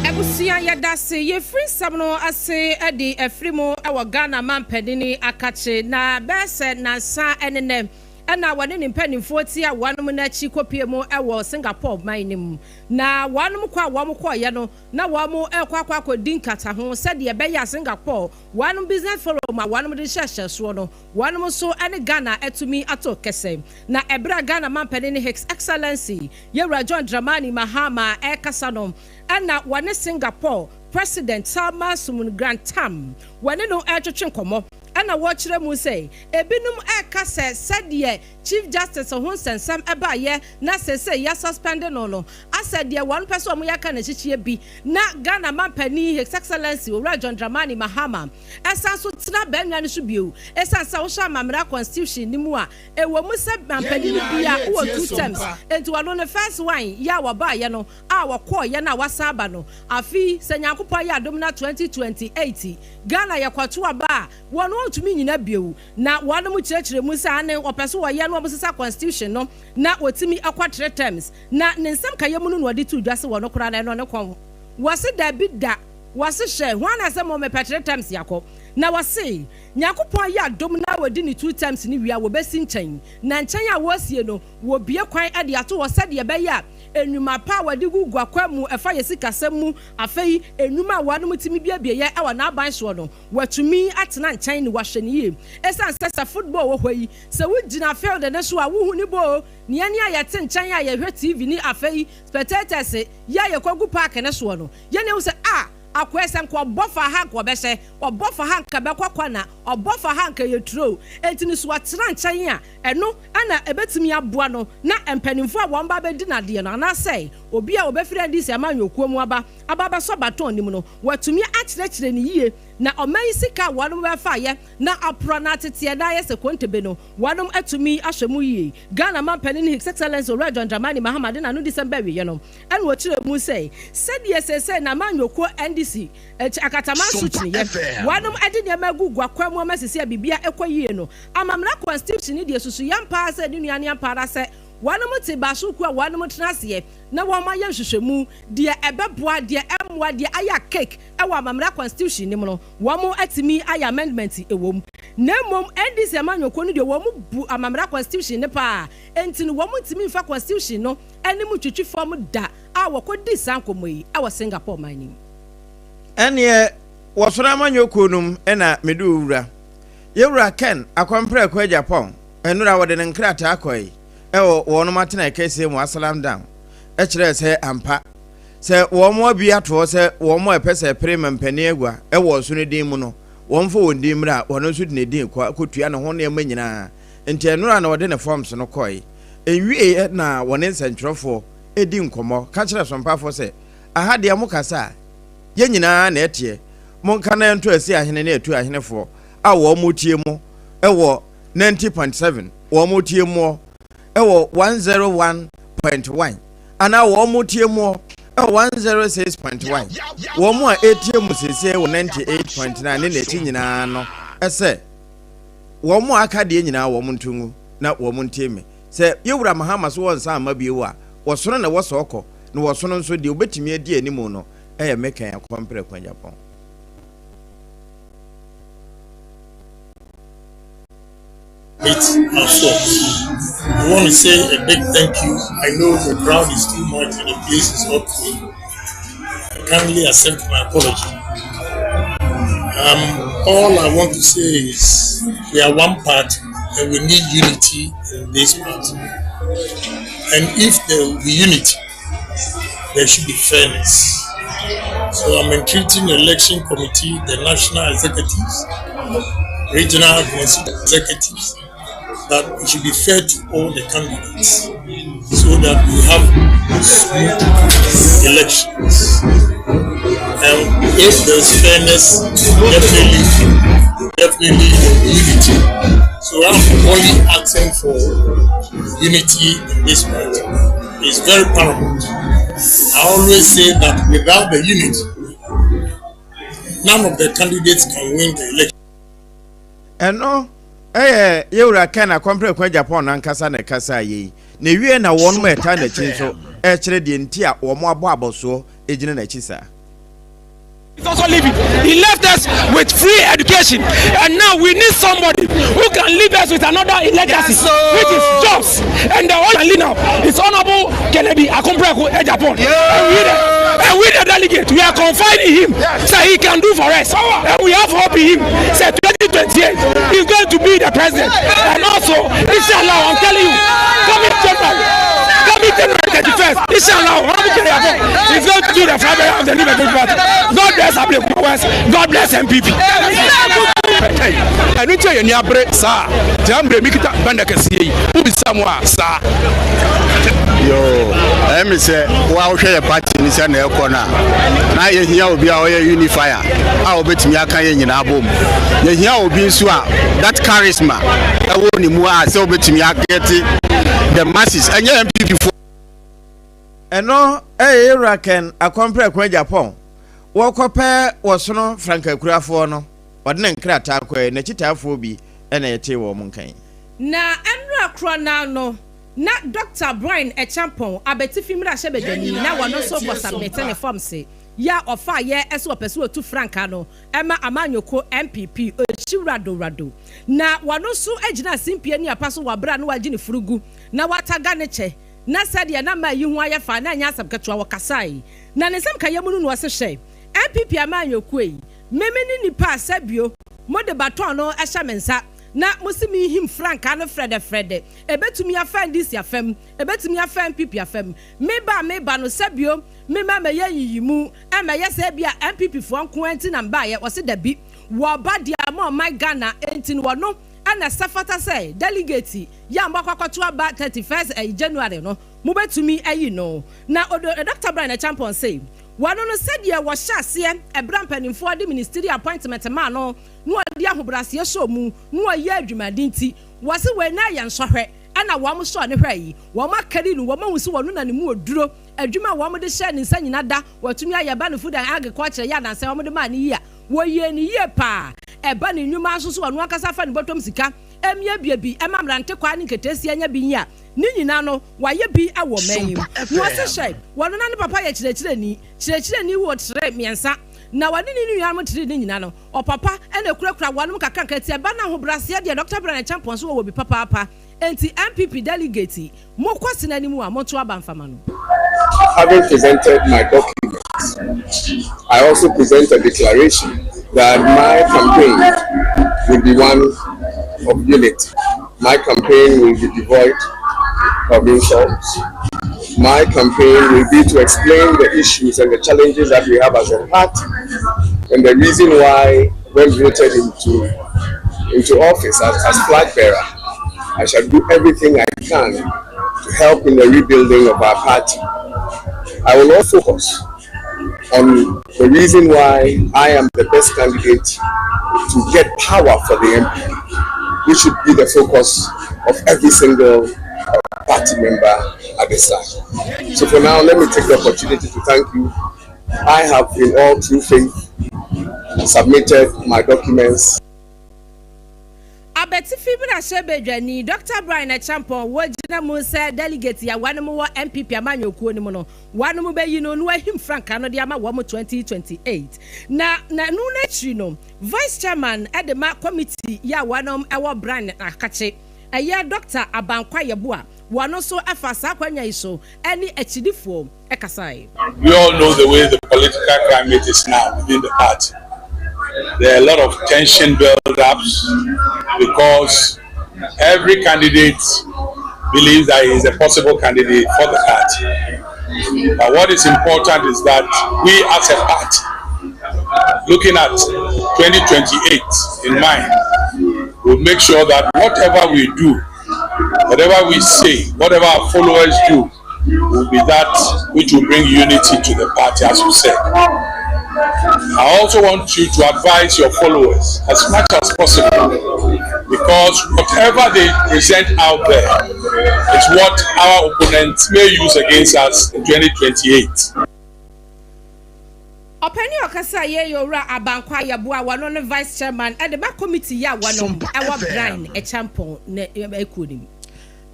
F: Abusua yɛdase yɛfiri nsɛm no ase de afiri mu wɔ Ghana manpanini akakye na bɛyɛ sɛ nansa ne nɛ. na wɔne ne mpanimfoɔ tia wɔnom no akyi kɔpue mu wɔ Singapore man no mu. Na wɔnom kɔ a wɔn kɔeɛ no, na wɔn rekɔ akɔ akɔdi nkataho sɛdeɛ ɛbɛyɛ a Singapore wɔnom Business Forum a wɔnom de hyɛhyɛ soɔ no, wɔnom nso ne Ghana atumi ato kɛsɛ. Na ɛberɛ a Ghana Mampanin His Excellency Yɛwura John Dramani Mahama rekasa no, ɛna wɔne Singapore President Tharman Shanmugaratnam wɔne no retwetwe nkɔmmɔ. Ɛna wɔkyerɛ mu sɛ ebinom reka sɛ sɛdeɛ Chief Justice ho nsɛnsɛm baeɛ na seesei yɛasuspɛnde no no, asɛ deɛ wɔn pɛ sɛ wɔyɛ aka no akyikyeɛ bi. Na Ghana Mampanin His Excellency Owura John Dramani Mahama san so tena bannwa no so bio. Esiane sɛ wohyɛ amammara constitution no mu a, ɛwɔ mu sɛ mampanin biara wɔ two terms, enti ɔno ne first one yɛ a wɔbaeɛ no a wɔkɔeɛ no a wasan aba no, afe yi sɛ Nyankopɔn yɛ adom na 2028 Ghana yɛkɔto aba a, wɔn wɔntumi nnyina bio. Na wɔnom kyerɛkyerɛ mu sɛ aane wɔpɛ so wɔyɛ na wɔsesa constitution no na wɔtumi kɔ tre terms. Na ne nsɛm kayɛ mu no na wɔde too dwa se wɔno koraa no ɛno ne kɔn. Wɔse dabi da. Wɔse hwɛ, hwan na sɛ mo mepɛ tre terms yakɔ. Na wɔse Nyankopɔn yɛ adom na wɔdi ne two terms no wie a wɔbɛsi nkyɛn. Na nkyɛn a wɔresie no wɔbue kwan de ato hɔ sɛdeɛ ɛbɛyɛ a nnwuma pa a wɔde gu guakwan mu ɛfa yɛ sikasɛm mu, afei nnwuma a wɔnom tumi buebue yɛ wɔ n'aban soɔ no, wɔatumi atena nkyɛn ne wɔahwɛ no yie. Ɛsiane sɛ sɛ football wɔ hɔ yi, sɛ wogyina field no so a wohu ne bɔ o, ne yɛn a yɛte nkyɛn a yɛhwɛ TV ne afei spectators yɛ a yɛkɔgu park no soɔ no, yɛn na yɛhu sɛ ah, akoa yi sɛ nka ɔbɔ fa ha nka ɔbɛhyɛ, ɔbɔ fa ha nka ɛbɛkɔ kɔna, ɔbɔ fa ha nka ɛyɛ turo. Enti no so wɔatena nkyɛn a, ɛno na ɛbɛtumi aboa no na mpanimfoɔ a wɔn ba bɛdi no adeɛ no anaasɛ obi a ɔbɛfiri NDC amanyɔkuo mu aba aba abɛsɔ baton no mu no, watumi akyerɛkyerɛ no yie na ɔman yi sika a wɔnom bɛfa ayɛ na aporɔ na ateteɛ na ayɛ sɛ kontebe no, wɔnom atumi ahwɛ mu yie. Ghana Mampanin His Excellency Owura John Dramani Mahama de n'ano December awieɛ no ɛna ɔkyerɛɛ mu sɛ sɛdeɛ seesei n'amanyɔkuo NDC akataman so
B: Sompa
F: kyiniiɛ
B: FM.
F: wɔnom de nneɛma agu guakwan mu ama seesei a biribiara ɛkɔ yie no, Amammerɛ constitution no deɛ susu yɛ ampa ara sɛ ne nua ne ampa ara sɛ wɔnom te baaso kuo a wɔnom tena aseɛ na wɔn ayɛ nhwehwɛmu deɛ ɛbɛboa deɛ ɛmmoa deɛ ayɛ a cake ɛwɔ amammerɛ constitution no mu no wɔn atumi ayɛ amendment ɛwɔ mu na mmom NDC amanyɔkuo no deɛ wɔn bu amammerɛ constitution no paa enti no wɔn ntumi mfa constitution no anim twitwi fam da a wɔkɔ dii saa nkɔmmɔ yi ɛwɔ Singapore man no mu.
D: Ɛneɛ wɔsoro amanyɔkuo no mu na mede wo wura. Yɛwura Ken Akɔmprɛko Agyapong nnora wɔde ne nkrataa kɔe wɔ wɔnom atenae kɛseɛ mu Asylum Down kyerɛɛ sɛ ampa sɛ wɔn abue ato hɔ sɛ wɔn a ɛpɛ sɛ ɛpere mampanin agua wɔ ɔsono din mu no wɔmfa wɔn din mmra a ɔno nso de ne din kɔ akɔtua ne ho nneɛma nyinaa nti ɛnora na ɔde ne forms no kɔe nwieɛ na wɔne nsɛntwerɛfoɔ di nkɔmmɔ ka kyerɛ sompafoɔ sɛ aha deɛ mo kasa a yɛn nyinaa na ɛteɛ Monka na ɛnto Asi ahene ne Atu ahenefoɔ a wɔn tie mo wɔ 90.7, wɔn tie moɔ wɔ 101.1 anaa wɔn tie moɔ wɔ 106.1, wɔn a ɛretie mo seesei wɔ 98.9 ne n'akyi nyinaa no sɛ wɔn a aka deɛ nyinaa wɔn nto ngu na wɔn ntie me. Sɛ Yɛwura Mahama so wɔnsan mma bio a, wɔsono na ɛwɔ sɛ ɔkɔ, na wɔsono nso deɛ ɔbɛtumi adi anim no Ɛyɛ me kan akɔmprɛ Kwanyapɔn.
G: Meet ourselves. I want to say a big thank you. I know the crowd is too much and the place is not clean. I kindly accept my apology. Um, all I want to say is we are one party and we need unity in this party. And if there will be unity, there should be fairness. So I'm entreating the election committee, the national executives, regional executives, that it should be fair to all the candidates so that we have smooth elections. And if there's fairness, definitely, definitely there will be unity. So I'm only asking for unity in this party. It's very paramount. I always say that without the unity, none of the candidates can win the election.
D: Ɛno yɛ Yewura Ken Akɔmpreko Agyapong no ankasa na ɛkasaa yei, na ewiei na wɔnom a ɛtaa n'akyi nso rekyerɛ deɛ nti a wɔn abɔ abɔsoɔ gyina n'akyi saa.
H: He's also leaving. He left us with free education, and now we need somebody who can leave us with another legacy, yes, which is jobs. And the only leader now is Honorable Kennedy Akompreko Agyapong. Yeah. And we, the, and we the delegate, we are confiding in him, yes. So he can do for us, and we have hope in him. Say 2028, he's going to be the president, and also, inshallah, I'm telling you, coming January, coming January 31st, inshallah, Honorable Kennedy Agyapong is going to do the flag of the New Democratic Party. God bless Ablekuma West. God bless NPP.
I: Ɛno nti a yɛn ani abere saa gyina mmerɛ mi kita banda kɛseɛ yi wobisa mu a saa.
J: Yoo, ɛyɛ me sɛ wo a wohwɛ yɛ party ni sɛ na ɛkɔ no a, na yɛhia obi a ɔyɛ unifier a wɔbɛtumi aka yɛn nyinaa bom. Yɛhia obi nso a that charisma ɛwɔ ne mu a sɛ wobɛtumi aget the masses, ɛnyɛ NPP fo.
D: Ɛno ɛyɛ Yewura Ken Akɔmprɛko Agyapong wɔkɔpɛ wɔsono frankakurafoɔ no, ɔde ne nkrataa kɔɛ, n'akyitaafoɔ bi ɛna yɛtee wɔn nkan.
F: Na ɛnora korɔ naa no, na Dr. Bryan Acheampong, Abetifi mmarahyɛbadwani, na wɔno nso kɔ submit ne forms yɛ a ɔfa yɛ ɛsɛ ɔpɛ sɛ ɔtu frankaa no ɛma amanyɔkuo NPP ɔkyi rado rado. Na wɔno nso gyina simpie ne apa so wɔ abere a na wagye ne furugu na wataga ne kyɛ na sɛdeɛ na maa yi ho ayɛ fa na ɛnyɛ asɛm ketewa. Wɔkasae na ne nsɛm kayɛ mu no na ɔse hyɛ NPP amanyɔkuo yi, meme ne nipa a sɛbio mode baton no ɛhyɛ me nsa na mosi mi him frankaa no frɛdɛfrɛdɛ, ebetumi afa NDC afam, ebetumi afa NPP afam. Meba meba no, sɛbio mema mɛyɛ yiyimu ɛmɛyɛ sɛ bi a NPP foɔ nko nti na mbaayɛ. Wɔsi dabi, wɔba deɛ ama ɔman Ghana nti no, wɔno ɛna ɛsɛ fata sɛ delegate yɛ a mo akɔkɔto aba 31st ɛyi January no, mobɛtumi ayi no. Na odo Dr. Bryan Acheampong se wɔno no, sɛdeɛ wɔhyɛ aseɛ ɛberɛ mpanimfoɔ de ministerial appointment maa no na wɔde ahobrɛaseɛ hyɛ mu na wɔyɛ adwumaden nti, wɔse wɔn na yɛ nsɔhwɛ ɛna wɔn sɔɔ ne hwɛ yi, wɔn akari no, wɔn ahu sɛ wɔn na ne mu oduro. Adwuma a wɔn de hyɛ ne nsa nyina da wɔtumi ayɛ ba ne food and agriculture yɛ anansɛ wɔn de maa ne yie a wɔyɛ ne yie paa. Ɛba ne nnwuma nso so, wɔn ankasa fa ne bɔtɔm sika emiebie bi ɛma mmerante kwaa ne nketeesia nya bi yi a ne nyinaa no wayɛ bi wɔ mman yi mu. Na wɔsi hyɛ wɔn na ne papa yɛ kyerɛkyerɛni kyerɛkyerɛni wɔ tere mmiɛnsa na wɔne ne nuanom tere ne nyinaa no, ɔpapa ɛna ekurakura wɔn kakra ti. Ɛba na ahobrɛaseɛ deɛ, Dr. Bryan Acheampong nso wɔ bi papaapa. Nti NPP delegate, mokɔ sena anim a moto aba mfama no.
K: Having presented my documents, I also present a declaration that my campaign will be one of unity. My campaign will be devoid of insults. My campaign will be to explain the issues and the challenges that we have as a party and the reason why, when voted into office as flag bearer, I shall do everything I can to help in the rebuilding of our party. I will also focus on the reason why I am the best candidate to get power for the NPP, which should be the focus of every single party member at this time. So for now, let me take the opportunity to thank you. I have, in all true faith, submitted my documents.
F: Abetifi mmarahyɛbadwani Dr. Bryan Acheampong wɔgyina mu sɛ delegate a wɔn wɔ NPP amanyɔkuo no mu no, wɔn bɛyi no no ahim frankaa no de ama wɔn 2028. Na no n'akyiri no, vice chairman de ma committee yi a wɔn wɔ Bryan akakye, ɛyɛ Dr. Abankwa Yeboah, wɔn nso afa saa akonnwa yi so ɛne akyidifoɔ ɛkasae.
L: We all know the way the political climate is now within the party. There are a lot of tension build-ups because every candidate believes that he is a possible candidate for the party. But what is important is that we as a party, looking at 2028 in mind, will make sure that whatever we do, whatever we say, whatever our followers do, will be that which will bring unity to the party, as you said. I also want you to advise your followers as much as possible because whatever they present out there is what our opponents may use against us in 2028.
F: Ɔpɛni ɔkasa yɛ yɛ Owura Abankwa Yeboah, wɔno ne vice chairman ɛde ba committee yi a wɔnom ɛwɔ Bryan Acheampong ne ekuo ne mu.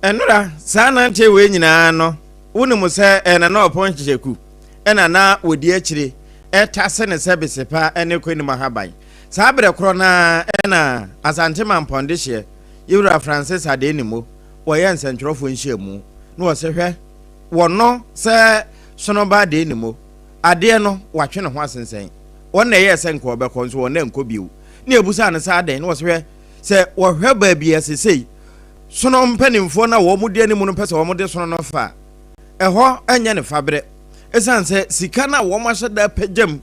D: Ɛnora saa nante wei nyinaa no, wonim sɛ ɛna na Oppong Kyekyeku ɛna na wɔdi akyire. retase ne sɛ besepa ne kɔ anim ahaban. Saa berɛ korɔ no ara na Asante Mampɔn dehyeɛ, Yewura Francis Adenimo, wɔyɛ nsɛntwerɛfoɔ nhyiamu na wɔse hwɛ, wɔno sɛ Sonoba Adenimo, adeɛ no watwe ne ho asensɛn. Wɔn na ɛyɛɛ sɛ nka ɔbɛkɔ nso wɔn ankɔ bio. Na yɛbusaa no sɛ adɛn na wɔse hwɛ, sɛ wɔhwɛ baabi a sesei sono mpanimfoɔ no a wɔn di anim no pɛ sɛ wɔn de sono no fa a, ɛhɔ nyɛ ne faberɛ. Ɛsiane sɛ sika no a wɔn ahyɛ da apagyam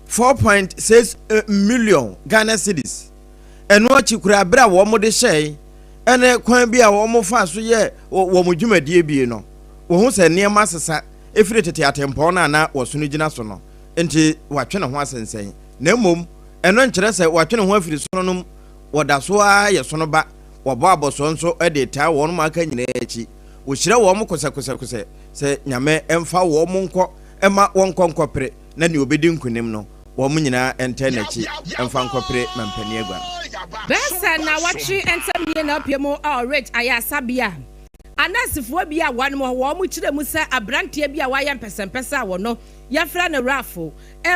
D: 4.6 million Ghana cedis, ɛno akyi koraa berɛ a wɔn de hyɛe ɛne kwan bi a wɔn fa so yɛ wɔn dwumadie bie no, wɔhu sɛ nneɛma asesa ɛfiri tete atempɔn no a na wɔsono gyina so no, nti watwe ne ho asensɛn. Na mmom ɛno nkyerɛ sɛ watwe ne ho afiri sono no mu, wɔda so ara yɛ sono ba, wɔbɔ abɔsoɔ nso de taa wɔn a aka nyinaa akyi. Wɔhyira wɔn kosɛkosɛkosɛ sɛ Nyame mfa wɔn nkɔ mma wɔnkɔ nkɔpere na nea ɔbɛdi nkonim no, wɔn nyinaa ntaa n'akyi mfa nkɔpere mampanin agua no.
F: Bɛyɛ sɛ nnawɔtwe ntam nie na apue mu wɔ Ridge Ayaresabea a anɛɛsefoɔ bi a wɔnom hɔ wɔn kyerɛ mu sɛ abranteɛ bi a wayɛ mpɛsɛmpɛsɛ a wɔno yɛfrɛ no Ralph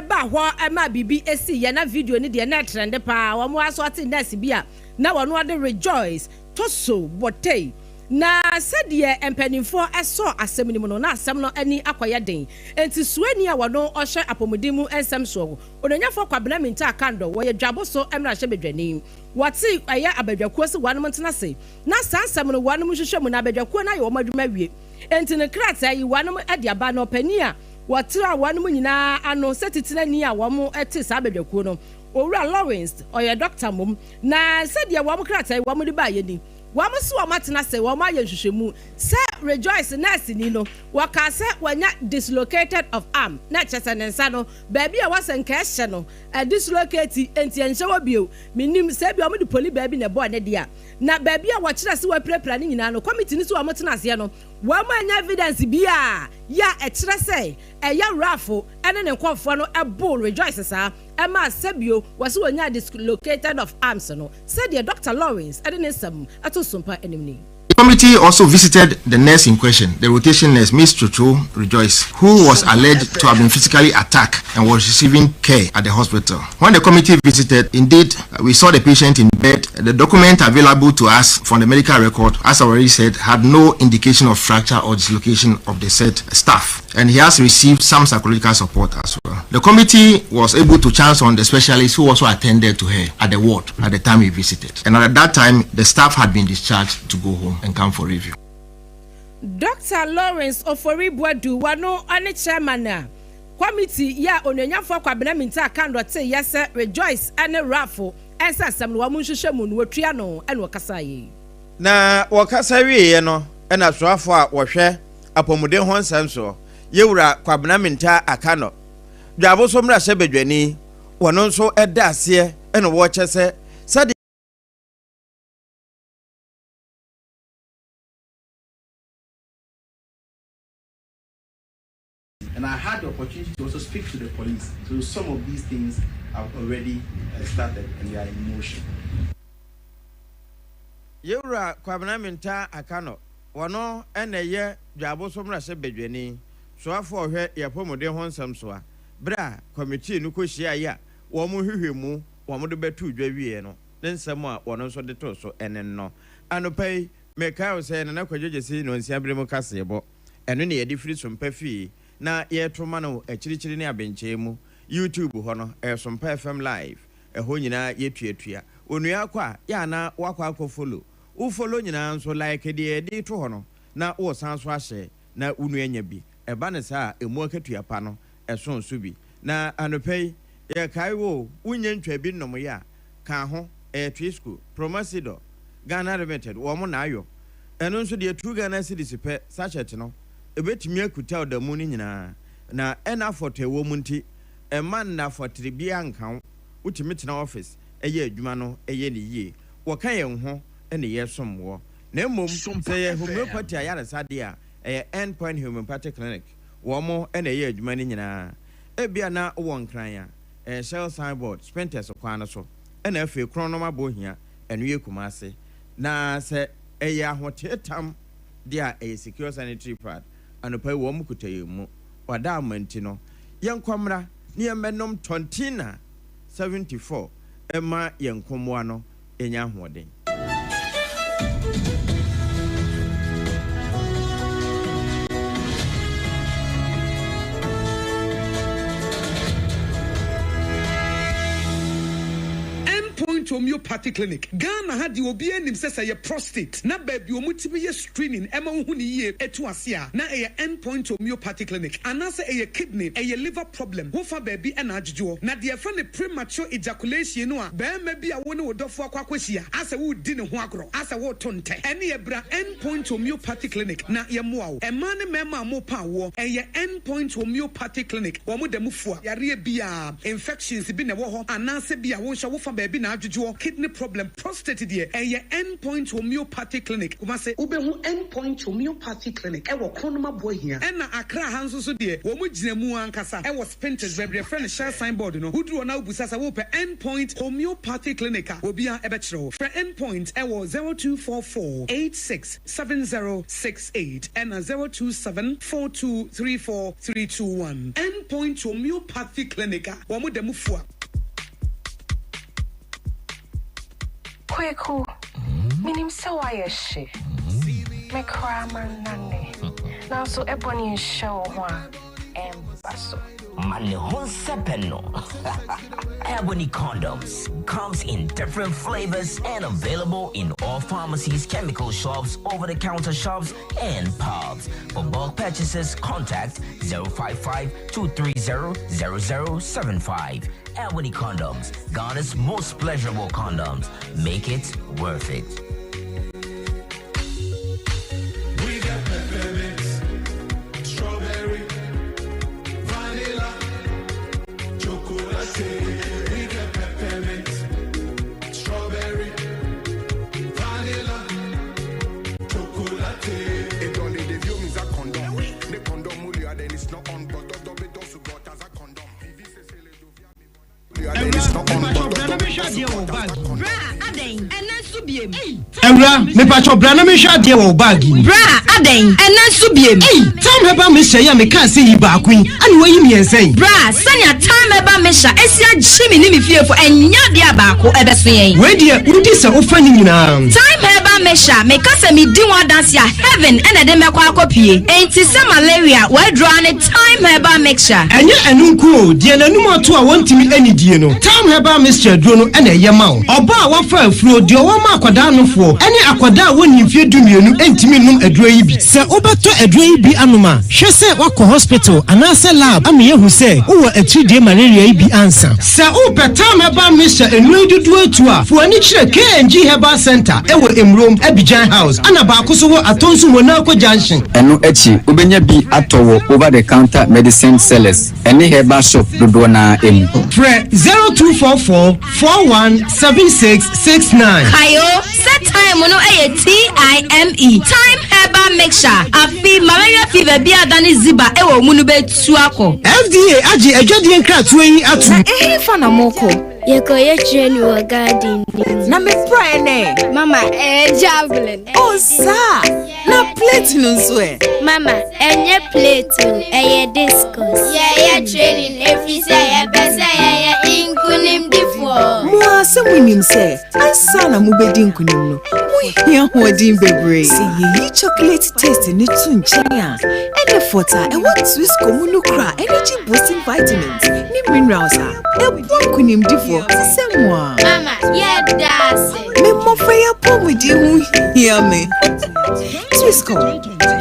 F: baa hɔ maa biribi siiɛ na video no deɛ na ɛtrɛnde paa wɔn asɔɔte nɛɛse bi a na wɔno ɔde Rejoice Toso Bortey na sɛdeɛ mpanimfoɔ sɔɔ asɛm no mu no na asɛm no ani akɔyɛ den enti suani a wɔno ɔhwɛ apɔmuden mu nsɛm soɔ Ononyafoɔ Kwabena Mintah Kandor wɔyɛ dwabo so mmarahyɛbadwani wɔte ɛyɛ abadwakuo se wɔnom ntena ase na saa nsɛm no wɔnom nhwehwɛ mu na abadwakuo no ayɛ wɔn adwuma awie enti no nkrataa yi wɔnom de aba na ɔpanin a wɔtraa wɔnom nyinaa ano sɛ titenani a wɔn te saa abadwakuo no Owura Lawrence ɔyɛ dɔkta mmom na sɛdeɛ wɔn krataa yi wɔn de baeɛ ni wɔn se wɔn atena ase wɔn ayɛ nhwehwɛmu sɛ Rejoice nɛɛseni no wɔkaa sɛ wanya dislocated of arm na kyerɛ sɛ ne nsa no baabi a wɔsɛ nka ɛhyɛ no adislocate enti ɛnhyɛ hɔ bio mennim sɛ ebia wɔn de poli baabi na ɛbɔɔ ne deɛ a na baabi a wɔkyerɛ sɛ wɔapirapira ne nyinaa no kɔmiti no sɛ wɔn tena aseɛ no wɔn annya evidence biara yɛ a ɛkyerɛ sɛ ɛyɛ Ralph ne ne nkurɔfoɔ no boo Rejoice saa ɛmaa sɛbio wɔse wɔnyaa dislocated of arms no sɛdeɛ Dɔkta Lawrence de ne nsɛm to Sompa anim ni.
M: The committee also visited the nurse in question, the rotation nurse, Ms. Chocho Rejoice, who was alleged to have been physically attacked and was receiving care at the hospital. When the committee visited, indeed, we saw the patient in bed. The document available to us from the medical record, as I already said, had no indication of fracture or dislocation of the said staff, and he has received some psychological support as well. The committee was able to chance on the specialist who also attended to her at the ward at the time we visited. And at that time, the staff had been discharged to go home and come for review.
F: Dɔkta Lawrence Ofori Boadu, wɔno ɔne chairman a kɔmiti yi a Onuonyanfoɔ Kwabena Mintah Kandor teeɛ sɛ Rejoice ne Ralph nsa asɛm no wɔn nhwehwɛ mu no wɔtua no na ɔkasaeɛ yi.
D: Na wɔkasa wieeɛ no na soafoɔ a wɔhwɛ apɔmuden ho nsɛm soɔ, Yewura Kwabena Mintah Akanor, Dwaboso mmarahyɛbadwani, wɔno nso da aseɛ na wɔkyɛ sɛ sɛdeɛ.
N: And I had the opportunity to also speak to the police. So some of these things have already uh, started and they are in motion.
D: Yewura Kwabena Mintah Akano, wɔno na ɛyɛ Dwaboso mmarahyɛbadwani, soafoɔ a ɔhwɛ yɛn apɔmuden ho nsɛm soa, berɛ a kɔmitii no kɔhyiaeɛ a wɔn nhwehwɛmu wɔn de bɛtoo dwa wieɛ no, ne nsɛm a wɔno nso de too so ne no. Anɔpa yi, mekae wo sɛ Nana Kwadwo Gyasi Nonsia bere mu kaseɛbɔ. Ɛno na yɛde firi Sompa fie na yɛreto ma no akyirikyiri ne abenkyɛɛ mu. YouTube hɔ no, ɛyɛ Sompa FM Live. Ɛhɔ nyinaa yɛtuatua. Onua kɔ a, yɛ a na woakɔ akɔ follow. Wo follow nyinaa nso, like deɛ yɛde reto hɔ no na woresan nso ahyɛ na wo nua anya bi. Ɛba no saa a, ɛmu akatua pa no, ɛso nso bi. Na anɔpa yi, yɛrekae wo o, wonnya ntwaa bi nnomyɛ a, ka ho, ɛyɛ Twisco, Promasidor, Ghana Limited, wɔn na ayɔ. Ɛno nso deɛ two Ghana cedis pɛ, sachet no, ɛbɛtumi akuta wo da mu no nyinaa. Na ɛna afɔtɔ ɛwɔ mu nti, ɛmma nna afɔtere biara nka wo. Wotumi tena office yɛ adwuma no yɛ no yie. Wɔka yɛn ho na yɛsom woɔ. Na mmom sɛ ɛyɛ homeopathy ayaresa deɛ a, ɛyɛ End Point Homeopathic Clinic. Wɔn na ɛyɛ adwuma no nyinaa. Ebia na wowɔ Nkran a, ɛyɛ Shell signboard, Spintex kwan no so. Ɛna afei Kronom Abohia, ɛno yɛ Kumasi. Na sɛ ɛyɛ ahoteetam deɛ a, ɛyɛ Secure Sanitary Pad. Anɔpa yi wɔn kuta yɛn mu. Wada ama nti no, yɛnkɔ mmra. ne yɛmmɛnom Tontina 74 mma yɛn nkommoa no nya ahoɔden.
I: End Point Homeopathy Clinic, Ghana ha deɛ obiara nim sɛ sɛ ɛyɛ prostate na baabi a wɔtumi yɛ screening ma wohu no yie to ase a na ɛyɛ End Point Homeopathy Clinic anaasɛ ɛyɛ kidney, ɛyɛ liver problem ho fa baabi na adwodwoɔ. Na deɛ yɛfrɛ no premature ejaculation no a barima bi a wo ne wo dɔfoɔ akɔ akɔhyia asɛ woredi ne ho agorɔ asɛ woreto ntɛ ɛneɛ bra End Point Homeopathy Clinic na yɛmmoa wo. Mmaa ne mmarima a morepa awoɔ ɛyɛ End Point Homeopathy Clinic wɔn da mu fua yareɛ biara, infections bi na ɛwɔ hɔ anaasɛ bi a wo nso wofa baabi na adwodwoɔ, kidney problem, prostate deɛ ɛyɛ End Point Homeopathy Clinic, Kumasi. Wobɛhu End Point Homeopathy Clinic wɔ Kronum Aboahia. Ɛna Accra ha nso so deɛ wɔn gyina mu ankasa wɔ Spintex baabi yɛfrɛ no Shell sign board no. Woduru hɔ na wobisa sɛ wopɛ End Point Homeopathy Clinic a, obiara bɛkyerɛ wo. Frɛ End Point wɔ 0244 86 7068 ɛna 027 42 34 321. End Point Homeopathy Clinic a wɔn da mu fua.
O: Kweku, menim sɛ woayɛ hye. Me koraa mannane. Nanso ɛbɔne nhyɛ wo ho a, ɛmba so.
P: Ma ne ho nsɛpɛ no. Ebony condoms comes in different flavors and available in all pharmacies, chemical shops, over-the-counter shops, and pubs. For bulk purchases, contact 055 230 0075. Ebony condoms, Ghana's most pleasurable condoms. Make it worth it.
Q: We got peppermint, strawberry, vanilla, chocolate. We got peppermint, strawberry, vanilla, chocolate.
R: It only the view means a condom. The condom then it's not on, but the got as a condom.
S: Awura, mepakyɛw bra na menhwɛ adeɛ wɔ wo bag yi mu.
T: Bra, adɛn? Ɛnnɛ nso biem?
S: Ei, Tam Herbal Mixture yi a mekaa sɛ yi baako yi, ɛna woayi mmiɛnsa yi?
T: Bra, sɛnea Tam Herbal Mixture asi agye me ne me fiefo, ɛnyɛ adeɛ a baako ɛbɛso yɛn.
S: Wei deɛ, wodi sɛ wofa ne nyinaa.
T: Tam Herbal Mixture, meka sɛ medi ho adanse a, heaven ɛna ɛde mɛkɔ akɔpue. Enti sɛ malaria, w'aduro ara ne Thyme Herbal Mixture.
S: Ɛnyɛ ɛno nko o, deɛ n'anum ato a wɔntumi nnidie no, Thyme Herbal Mixture aduro no na ɛyɛ ma wo. Ɔbaa a wafa afuro, deɛ ɔwɔ ma akwadaa nofoɔ, ne akwadaa a wɔnnii mfeɛ dumienu ntumi nnom aduro yi bi. Sɛ wobɛtɔ aduro yi bi anom a, hwɛ sɛ woakɔ hospital anaasɛ lab ama yɛahu sɛ wowɔ atiridie malaria yi bi ansa. Sɛ wopɛ Thyme Herbal Mixture nnuro yi dodoɔ atu a, fa w'ani kyerɛ KNG Herbal Centre wɔ Emurom, Abidjan House, ɛna baako nso wɔ Atonsu Monaco Junction.
U: Ɛno akyi, wobɛnya bi atɔ wɔ over the counter medicine sellers ne herbal shop dodoɔ no ara mu.
S: Frɛ 0244 41 76 69.
T: Kae o sɛ thyme no yɛ TIME, Thyme Herbal Mixture. Afei malaria fever bi a adane ziba wɔ wo mu no bɛtu akɔ.
S: FDA agye adwadie nkratoɔ yi atom.
V: Na ɛhefa na mokɔ?
W: Yɛkɔyɛ training wɔ garden no mu.
V: Na me praeɛ nɛ?
W: Mama, ɛyɛ javelin.
V: Oh, saa! Na plate no nso ɛ?
W: Mama, ɛnyɛ plate o, ɛyɛ discus. Yɛyɛ training ɛfiri sɛ yɛpɛ sɛ yɛyɛ nkonimdifoɔ.
V: Mo ara sɛ monim sɛ ansa na mobɛdi nkonim no, mohia ahoɔden bebree. Sɛ yɛyi chocolate taste no to nkyɛn a, ɛne fɔt a ɛwɔ Twisco mu no kura energy boosting vitamins ne minerals a ɛboa nkonimdifoɔ te sɛ mo a.
W: Mama, yɛda ase.
V: Me mmɔfra yi apɔmuden ho hia me. Twisco,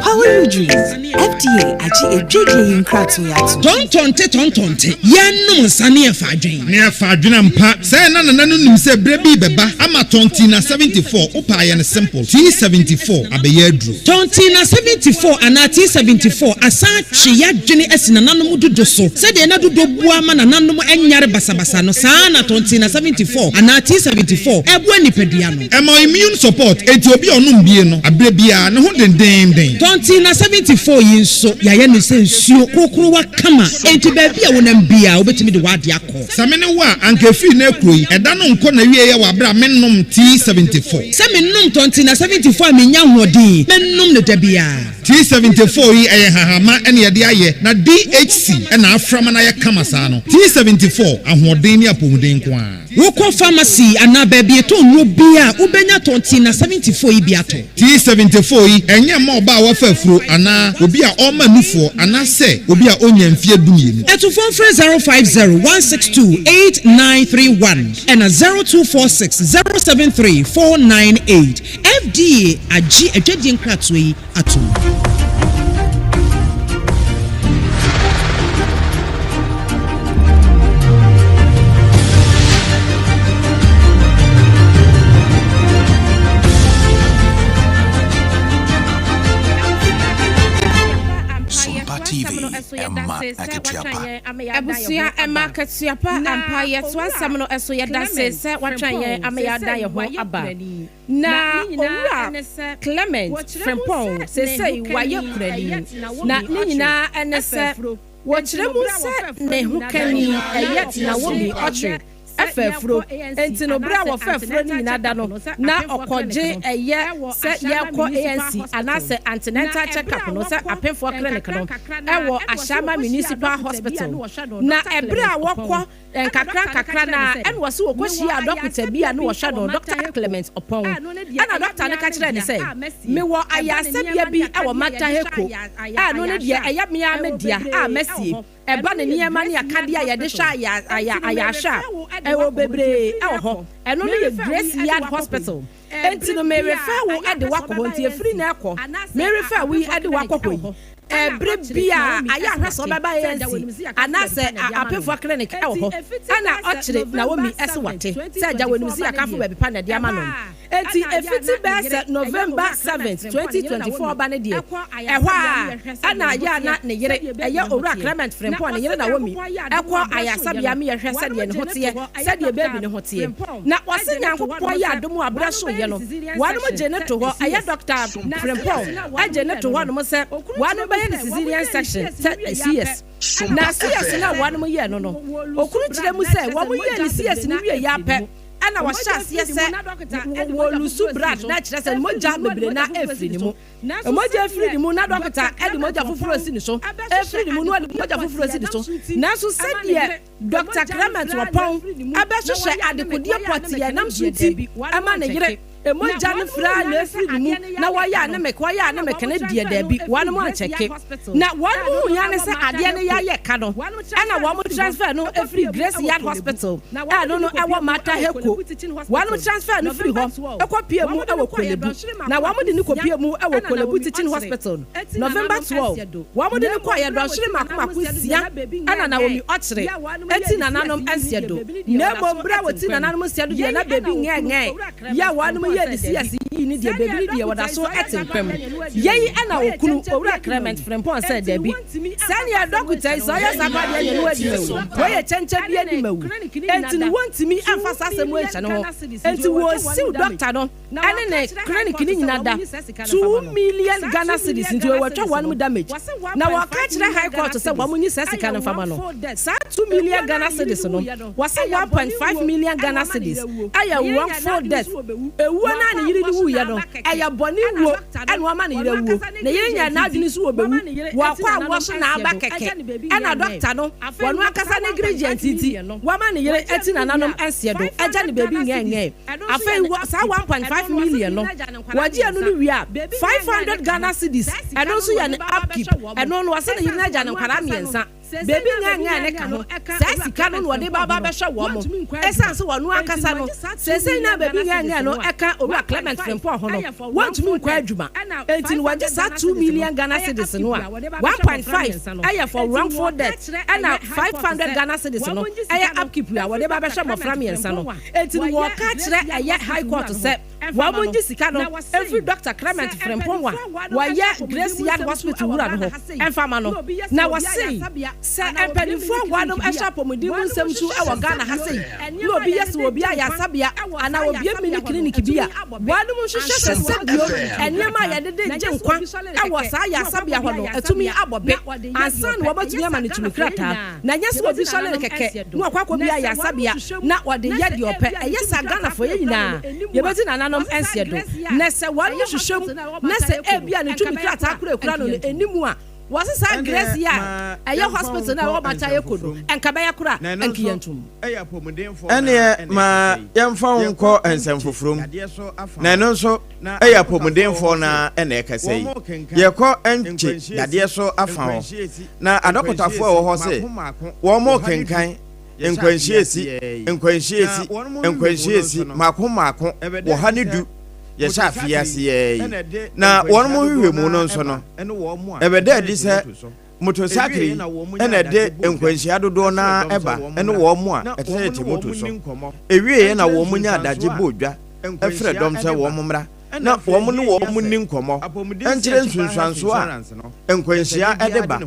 V: power your dreams. FDA agye adwadie yi nkratoɔ yi atom.
X: Tɔntɔnte tɔntɔnte, yɛnnom nsa ne yɛfa adwen.
Y: Ne yɛfa adwen ampa. Sɛɛ na nana no nim sɛ berɛ bi rebɛba ama Tɔntina 74, wopɛ a yɛ no simple, T74 abɛyɛ aduro.
X: Tɔntina 74 anaa T74 asan atwe y'adwene asi nananom dodo so. Sɛdeɛ na dodo boa ma nananom nyare basabasa no, saa ara na Tɔntina 74 anaa T74 boa nipadua no.
Y: Ɛma immune support, enti obi a ɔnom bie no, aberɛ biara ne ho dendeenden.
X: Tɔntina. Tɔnten na 74 yi nso, yɛayɛ no sɛ nsuo korokorowa kama, enti baabi a wonam biara wobɛtumi de w'adeɛ akɔ.
Y: Sɛ me ne wo a, anka ɛfiri nnɛ rekuro yi, ɛda no nkɔ n'awieɛ wɔ aberɛ a mennom T74.
X: Sɛ menom tɔnten na 74 a mennya ahoɔden, mɛnom no da biara.
Y: T74 yi, ɛyɛ nhahamma na yɛde ayɛ, na DHC na afra ma no ayɛ kama saa no. T74, ahoɔden ne apɔmuden nko ara.
X: Wokɔ pharmacy anaa baabi yɛtɔn nnuro biara a, wobɛnya tɔnten na 74 yi bi atɔ.
Y: T74 yi, ɛnyɛ mma ɔbaa a wafa afuro anaa obi a ɔrema nufoɔ anaasɛ obi a ɔnnya mfeɛ dumienu.
X: Atufoɔ mfrɛ 050 162 8931 ɛna 0246 073 498. FDA agye adwadie nkratoɔ yi atom.
A: Sompa TV ɛma akatua pa.
F: Abusua ɛma akatua pa ampa yɛtoa nsɛm no so yɛdase sɛ watwɛn yɛn ama yɛada yɛn ho aba. Na Owura Clement Frimpong seesei wayɛ kurani, na ne nyinaa ne sɛ wɔkyerɛ mu sɛ ne hokani ɛyɛ Naomi Okyere fa afuro, enti no berɛ a wɔfa afuro no nyinaa da no na ɔkɔgye ɛyɛ sɛ yɛrekɔ ANC anaasɛ antenatal check up no sɛ apemfoɔ clinic no ɛwɔ Ashaiman Municipal Hospital na ɛberɛ a wɔkɔ Nkakrankakra no ara, ɛna ɔse ɔkɔhyiaa dɔkota bi a na ɔhwɛ no, Dɔkta Clement Opong. Ɛna dɔkta no ka kyerɛɛ no sɛ, Mewɔ ayaresabea bi wɔ Mataheko a ɛno no deɛ ɛyɛ me ara me dea a masie. Ɛba ne nneɛma ne akadeɛ a yɛde hwɛ ayarehwɛ a, ɛwɔ bebree wɔ hɔ. Ɛno no yɛ Grace Yard Hospital. Enti no merefer wo de wo akɔ hɔ. Nti ɛfiri nnɛ rekɔ, merefer wo yi de wo akɔ hɔ yi. Bere biara ayɛ ahwɛ sɛ ɔbɛba ANC anaasɛ Apemfoɔ Clinic wɔ hɔ. Ɛna ɔkyere Naomi se wate sɛ agya wɔnim sɛ yɛakamfo baabi pa na ɛde ama no. Enti ɛfiti bɛyɛ sɛ November 7th, 2024 ba no deɛ, ɛhɔ ara ɛna yɛ a na ne yere, ɛyɛ Owura Clement Frimpong, ne yere Naomi kɔ ayaresabea me yɛhwɛ sɛdeɛ ne ho teɛ, sɛdeɛ baby no ho teɛ. Na ɔse Nyankopɔn yɛ adom a berɛ soeɛ no, wɔnom gyee no to hɔ, ɛyɛ Dɔkta Frimpong gyee no to hɔ nom sɛ wɔnom bɛyɛ no Caesarean section, sɛ CS. Na CS no a wɔnom yɛɛ no no, okunu kyerɛ mu sɛ wɔn yɛɛ no CS no wieɛ ara pɛ ɛna wɔhyɛ aseɛ sɛ wɔlusu blood, na kyerɛ sɛ mogya bebree no ara ɛfiri ne mu. Mogya firi ne mu na dɔkta de mogya foforɔ si ne so, ɛfiri ne mu na ɔde mogya foforɔ si ne so. Nanso sɛdeɛ Dɔkta Clement Ɔpɔn bɛhwehwɛ adekodeɛ pɔtee a ɛnam so nti ɛma ne yere mogya no firi ara na ɛfiri ne mu na wɔyɛ a ne meke wɔyɛ a ne meke no deɛ daabi wɔnom ankyɛke na wɔnom hu ya ne sɛ adeɛ no yɛayɛ ka no ɛna wɔn transfer no firi Grace Yard Hospital a ɛno no ɛwɔ Mataheko wɔnom transfer no firi hɔ ɛkɔ pie mu ɛwɔ Korle-Bu na wɔn de no kɔ pie mu ɛwɔ Korle-Bu Teaching Hospital November 12 Wɔde no kɔeɛ dɔnhwere mmaako mmaako nsia na Naomi ɔkyere ti nananom nseɛ do. Na mmom berɛ a wɔti nananom nseɛ do deɛ na bebi ngɛɛngɛɛ yɛ a wɔnom yɛɛ ne CS yii no deɛ bebi no deɛ wɔda so te nkwa mu. Yei na okunu, Owura Clement Frimpong sɛ dabi, sɛdeɛ dɔkota yi sɛ ɔyɛ saa paa deɛ ɛneɛ ne wadi mawu, wei yɛ kyɛnkyɛ bi adi mawu, enti no wɔntumi mfa saa asɛm wei nhyɛ ne ho, enti wɔsiw dɔkta no. ɛne ne clinic no nyina da 2 million Ghana cedis nti wɔatwa wɔn mu damage na wɔka kyerɛ High Court sɛ wɔn nyi saa sika no mfama no. Saa 2 million Ghana cedis no, wɔsɛ 1.5 million Ghana cedis ɛyɛ wrongful death, ewuo no a ne yere no wuyɛ no ɛyɛ bɔne wuo ɛna wɔama ne yere awuo. Ne yere nyɛ n'adwene so wɔbɛwu, wɔakɔ awoɔ so na aba kɛkɛ ɛna dɔkta no wɔn ankasa negligent nti wɔama ne yere ati nananom nseɛ do agya ne baabi ngɛngɛn. Afei wɔ saa 1.5 million no, wɔgye ɛno no wie a, 500 Ghana cedis, ɛno nso yɛ ne upkeep, ɛno no ɔse ne yere no agya no nkwadaa mmiɛnsa, baabi ngɛngɛn ne ka ho, saa sika no na ɔde ba ba bɛhwɛ wɔn, ɛsiane sɛ ɔno ankasa no, seesei na baabi ngɛngɛn no ɛka Owura Clement Frimpong ho no, wɔntumi nkɔ adwuma, enti no wɔgye saa 2 million Ghana cedis no a, 1.5 ɛyɛ for wrongful death, ɛna 500 Ghana cedis no ɛyɛ upkeep a wɔde ba bɛhwɛ mmɔfra mmiɛnsa no. Enti no wɔka kyerɛ ɛyɛ High Court sɛ wɔn ngye sika no mfiri Dɔkta Clement Frimpong a wɔyɛ Grace Yard Hospital wura no hɔ mfa ma no. Na wɔse sɛ mpanimfoɔ a wɔnom hwɛ apɔmuden mu nsɛm so wɔ Ghana ha sei na obi yɛ sɛ obi ayaresabea anaa obue mini clinic bi a, wɔnom nhwehwɛ sɛ sɛbio nneɛma a yɛde de gye nkwa wɔ saa ayaresabea hɔ no atumi abɔ bɛ ansa na wɔatumi ama no tumi krataa. Na ɛnyɛ sɛ obi sɔre no kɛkɛ na wakɔ akɔbue ayaresabea na ɔde yɛ deɛ ɔpɛ. Ɛyɛ saa Ghanafoɔ yɛn nyinaa yɛbɛdi nananom nseɛ do. Na sɛ wɔnom hwehwɛ mu na sɛ ebia ne tumi krataa koro a ɛkura no no ɛnni mu a, wɔse saa Grace yi a ɛyɛ hospital no a ɛwɔ Matayo Kodo nka ɛbɛyɛ koro a ɛnka yɛntom.
D: Ɛnneɛ ma yɛmfa wo nkɔ nsɛm foforɔ mu, na ɛno nso yɛ apɔmudenfoɔ no ara na ɛkasa yi. Yɛkɔ Nkye dadeɛ so afa hɔ, na adɔkotafoɔ a ɛwɔ hɔ se wɔrekenkan nkwanhyiesi, nkwanhyiesi, nkwanhyiesi mmaako mmaako wɔ ha ne du yɛhyɛ afe yi ase yi. Na wɔn nhwehwɛmu no nso no, ɛbɛda adi sɛ Motosakre yi na ɛde nkwanhyia dodoɔ no ara ba ne wɔn a ɛtetete moto so. Ɛwieeɛ na wɔn nya adagye bɔɔ dwa frɛ dɔm sɛ wɔn mmra na wɔn ne wɔn nni nkɔmmɔ nkyerɛ nsunsuansoɔ a nkwanhyia de ba.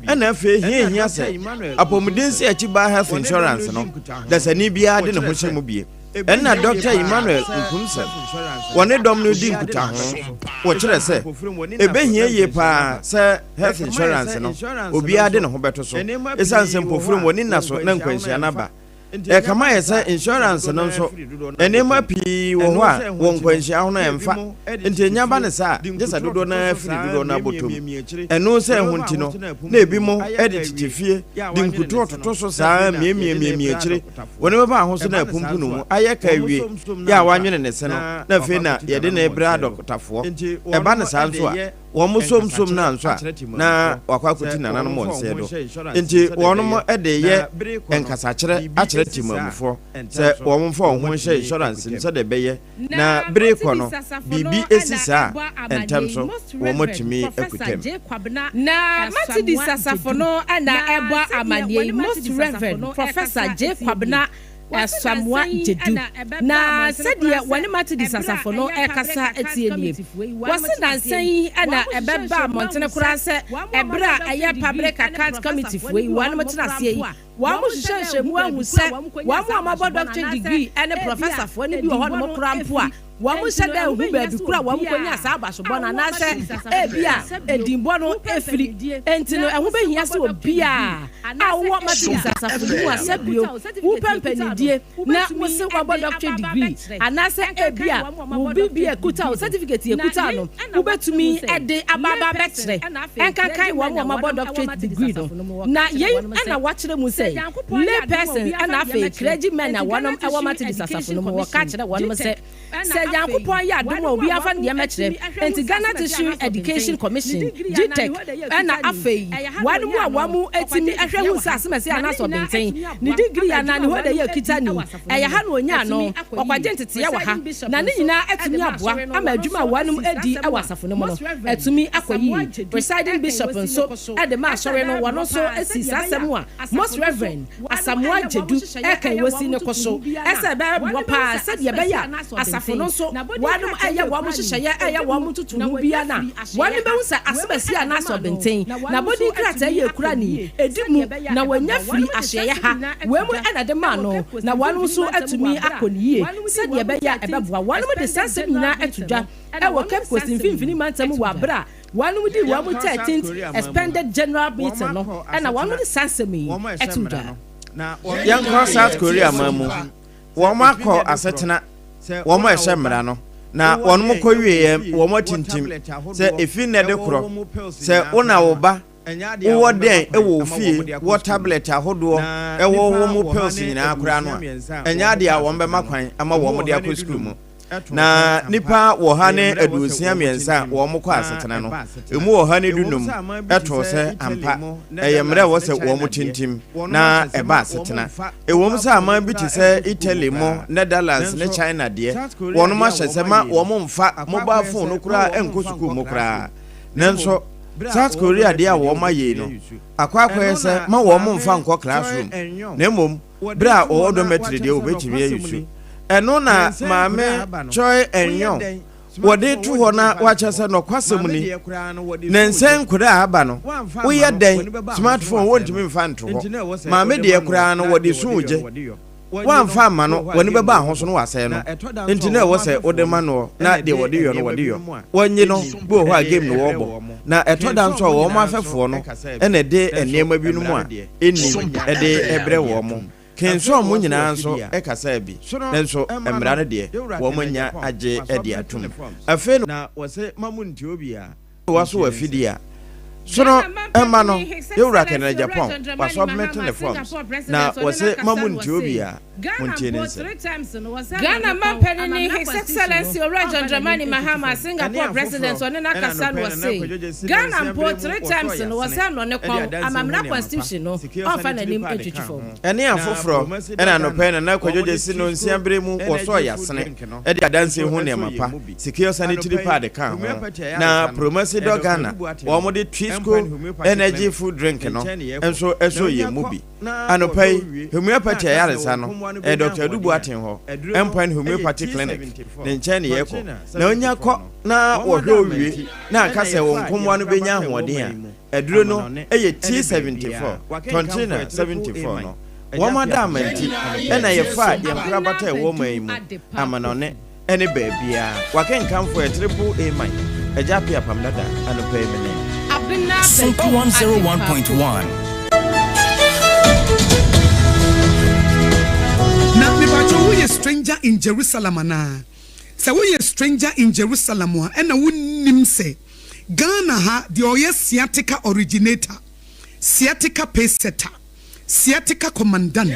D: Ɛna afei hia hia sɛ apɔmuden si akyi baa health insurance no, dasani biara de ne ho hyɛ mu bie. Ɛnna Dɔkta Emmanuel Nkumsɛm wɔ ne dɔm no redi nkutaho. Wɔkyerɛ sɛ, ebehia yie paa sɛ health insurance no, obiara de ne ho bɛto so. Esiane sɛ mpofirim wɔ ne nna so na nkwanhyia no aba. Ɛkame ayɛ sɛ insurance no nso, nneɛma pii wɔ hɔ a wɔ nkwanhyia ho no ɛmfa. Enti enya ba no saa a, gye sɛ dodoɔ no ara firi dodoɔ no ara bɔtɔ mu. Ɛno sɛ ɛho nti no, na ebinom de tete fie de nkutoo toto so saa ara miamiamiamia akyire. Wɔn bɛba ahosu na apumpunu mu ayɛ ka awie yɛ a wɔanwene ne se no, na afei na yɛde no rebrɛ adɔkotafoɔ. Ɛba no saa nso a, wɔn somsom no anso a, na wakɔ akɔti nananom wɔn nsa do. Enti wɔn de reyɛ nkasakyerɛ akyerɛ temammufoɔ sɛ wɔn mfa wɔn ho nhyɛ insurance mu sɛdeɛ ɛbɛyɛ na bere rekɔ no, biribi si saa a, ntɛm so wɔatumi akutam.
F: Na Methodist asafo no na ɛbɔ amanneɛ yi, Most Rev. Professor J. Kwabena Asamoah Gyedu. Na sɛdeɛ wɔne Methodist asafo no rekasa tie nie. Wɔse nnansa yi na ɛbɛba mmɔntene koraa sɛ ɛberɛ a ɛyɛ Public Account Committee foɔ yi wɔnom tena aseɛ yi, Wɔahyehyɛ nhwɛmu ahu sɛ wɔn a wɔabɔ doctorate degree ne professorfoɔ no bi wɔ hɔnom koraa mpo a, wɔnhyɛ da nhu baabi koro a wɔkɔnyaa saa abasobɔ no anaasɛ ebia edinbɔ no firi. Enti no, ɛho bɛhia sɛ obiara a wowɔ Methodist asafo no mu a sɛ bio wopɛ mpanyindie na wose woabɔ doctorate degree anaasɛ ebia wo biribi a ɛkuta wo, certificate a ɛkuta no, wobɛtumi de aba aba abɛkyerɛ, ɛnkankan wɔn a wɔabɔ doctorate degree no. Na yei na wɔakyerɛ mu sɛ, lay persons ɛna afei clergy men a wɔnom wɔ Methodist asafo no mu, wɔka kyerɛ wɔnom sɛ, sɛ Nyankopɔn yɛ adom a obiara mfa ne deɛ mmɛkyerɛ. Enti Ghana Tertiary Education Commission, GTEC, ɛna afei wɔnom a wɔn tumi hwɛ hu sɛ asɛmasi anaasɛ ɔbenten, ne degree anaa ne holder yi a ɔkita ni, ɛyɛ ha na ɔnyaa no, ɔkɔgye nteteeɛ wɔ ha, na ne nyinaa atumi aboa ama adwuma a wɔnom di wɔ asafo no mu no atumi akɔ yie. Presiding Bishop nso de ma asɔre no, wɔno nso sii saa asɛm a Most Rev. Asamoah Gyedu reka yi wɔsi no kɔ so sɛ ɛbɛboa pa ara sɛdeɛ ɛbɛyɛ a asafo no nso wɔnom reyɛ wɔn nhyehyɛeɛ reyɛ wɔn ntotoho biara no a wɔnom bɛhu sɛ asɛm asi anaasɛ ɔbenten na abɔdin krataa yi ɛkura ni ɛdi mu na wɔnya firi ahyeɛeɛ ha wei mu na de maa no na wɔnom nso atumi akɔ no yie sɛdeɛ ɛbɛyɛ a ɛbɛboa wɔnom de saa nsɛm nyinaa ato dwa wɔ Cape Coast mfimfini mantam wɔ aberɛ a wɔnom dii wɔn 13th Expanded General Meeting no na wɔnom de saa nsɛm yi too dwa.
D: Yɛnkɔ South Korea man mu. Wɔn akɔ asetena, wɔn a ɛhyɛ mmara no, na wɔn kɔ wieɛ wɔn atintim sɛ efi nnɛ de korɔ sɛ wo na wo ba wowɔ dɛn wɔ wo fie wɔ tablet ahodoɔ ɛwɔ wɔ mu pills nyinaa koraa no a ɛnyɛ adeɛ a wɔn bɛma kwan ama wɔn de akɔ sukuu mu. Na nnipa wɔ ha ne 63 a wɔn kɔ asetena no, emu wɔ ha ne 15 too sɛ ampa ɛyɛ mmerɛ ɛwɔ sɛ wɔn tintim na ɛba asetena. Ɛwom sɛ aman bi te sɛ Italy mo, Netherlands ne China deɛ, wɔnom ahyɛ sɛ ma wɔn mfa mobile phone no koraa nkɔ sukuu mu koraa. Nanso South Korea deɛ a wɔn ayɛ yi no, akɔ akɔyɛ sɛ ma wɔn mfa nkɔ classroom, na mmom Bere a wɔwɔ dormitory deɛ wɔbɛtumi ayi su. Ɛno na Maame Choi Eun-yong wɔde to hɔ na wakyerɛ sɛ nɔkwasɛm ni, ne nsɛn nkwadaa a aba no, woyɛ dɛn smartphone wontumi mfa nto hɔ. Maame deɛ koraa no wɔde su gye. Woamfa amma no, w'ani bɛba ahoso no wasɛe no. Nti na ɛwɔ sɛ wode ma noɔ na deɛ wɔde yɔ no wɔde yɔ. Wɔnnye no, bi wɔ hɔ a game no wɔbɔ. Na ɛtɔ da nso a wɔn afɛfoɔ no na ɛde nneɛma binom a ɛnnim de brɛ wɔn. Kensuan mu nyinaa nso kasaa bi, nanso mmara no deɛ, wɔannya agye adi atom. Afei na wɔaso afidie a sono mma no, Yɛwura Kennedy Agyapong, wasubmit ne forms, na wɔse ma montie obiara, montie ne nsɛm.
F: Ghana manpanin His Excellency Owura John Dramani Mahama, Singapore President ɔne no akasa no ɔse Ghana mpo three times no wɔsɛ nnɔ ne kɔn, amamena constitution no ɔmfa n'anim ntwitwi fam.
D: Ɛne afoforɔ, ɛna anɔpa yi Nana Kwadwo Gyasi nnɔnsia berɛ mu wɔsɔɔ yasene de adansie ho nneɛma pa, secure sanitary pad kaa ho, na Promasidor Ghana wɔn de Twisco Energy Food Drink no nso sɔɔ yɛn mu bi. Anɔpa yi, Homeopathy ayaresa no, ɛyɛ Dɔkta Adu Boateng hɔ, Endpoint Homeopathy Clinic, ne nkyɛn ne yɛkɔ. Na onya kɔ na wɔhwɛ wo wie na aka sɛ wo nkomoa no bɛnya ahoɔden a, Aduro no yɛ T74, Tontina 74 no. Wɔn adaama nti na yɛfaa yɛn nkorabata a ɛwɔ ɔman yi mu amanɔne ne baabiara. Wakenkanfoɔ yɛ Triple A Mike, Agya Appiah Apam Dada, anɔpa yi me ne.
F: Abena
A: Sompa
F: Badu
A: 101.1.
I: Na mepakyɛw woyɛ stranger in Jerusalem anaa? Sɛ woyɛ stranger in Jerusalem a ɛna wonnim sɛ Ghana ha deɛ ɔyɛ sciatica originator, sciatica pacesetter, sciatica commandant,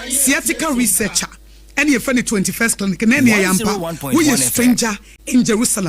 I: sciatica researcher ɛne yɛfrɛ no 21st clinic na ɛneɛ yɛ ampa woyɛ stranger in Jerusalem.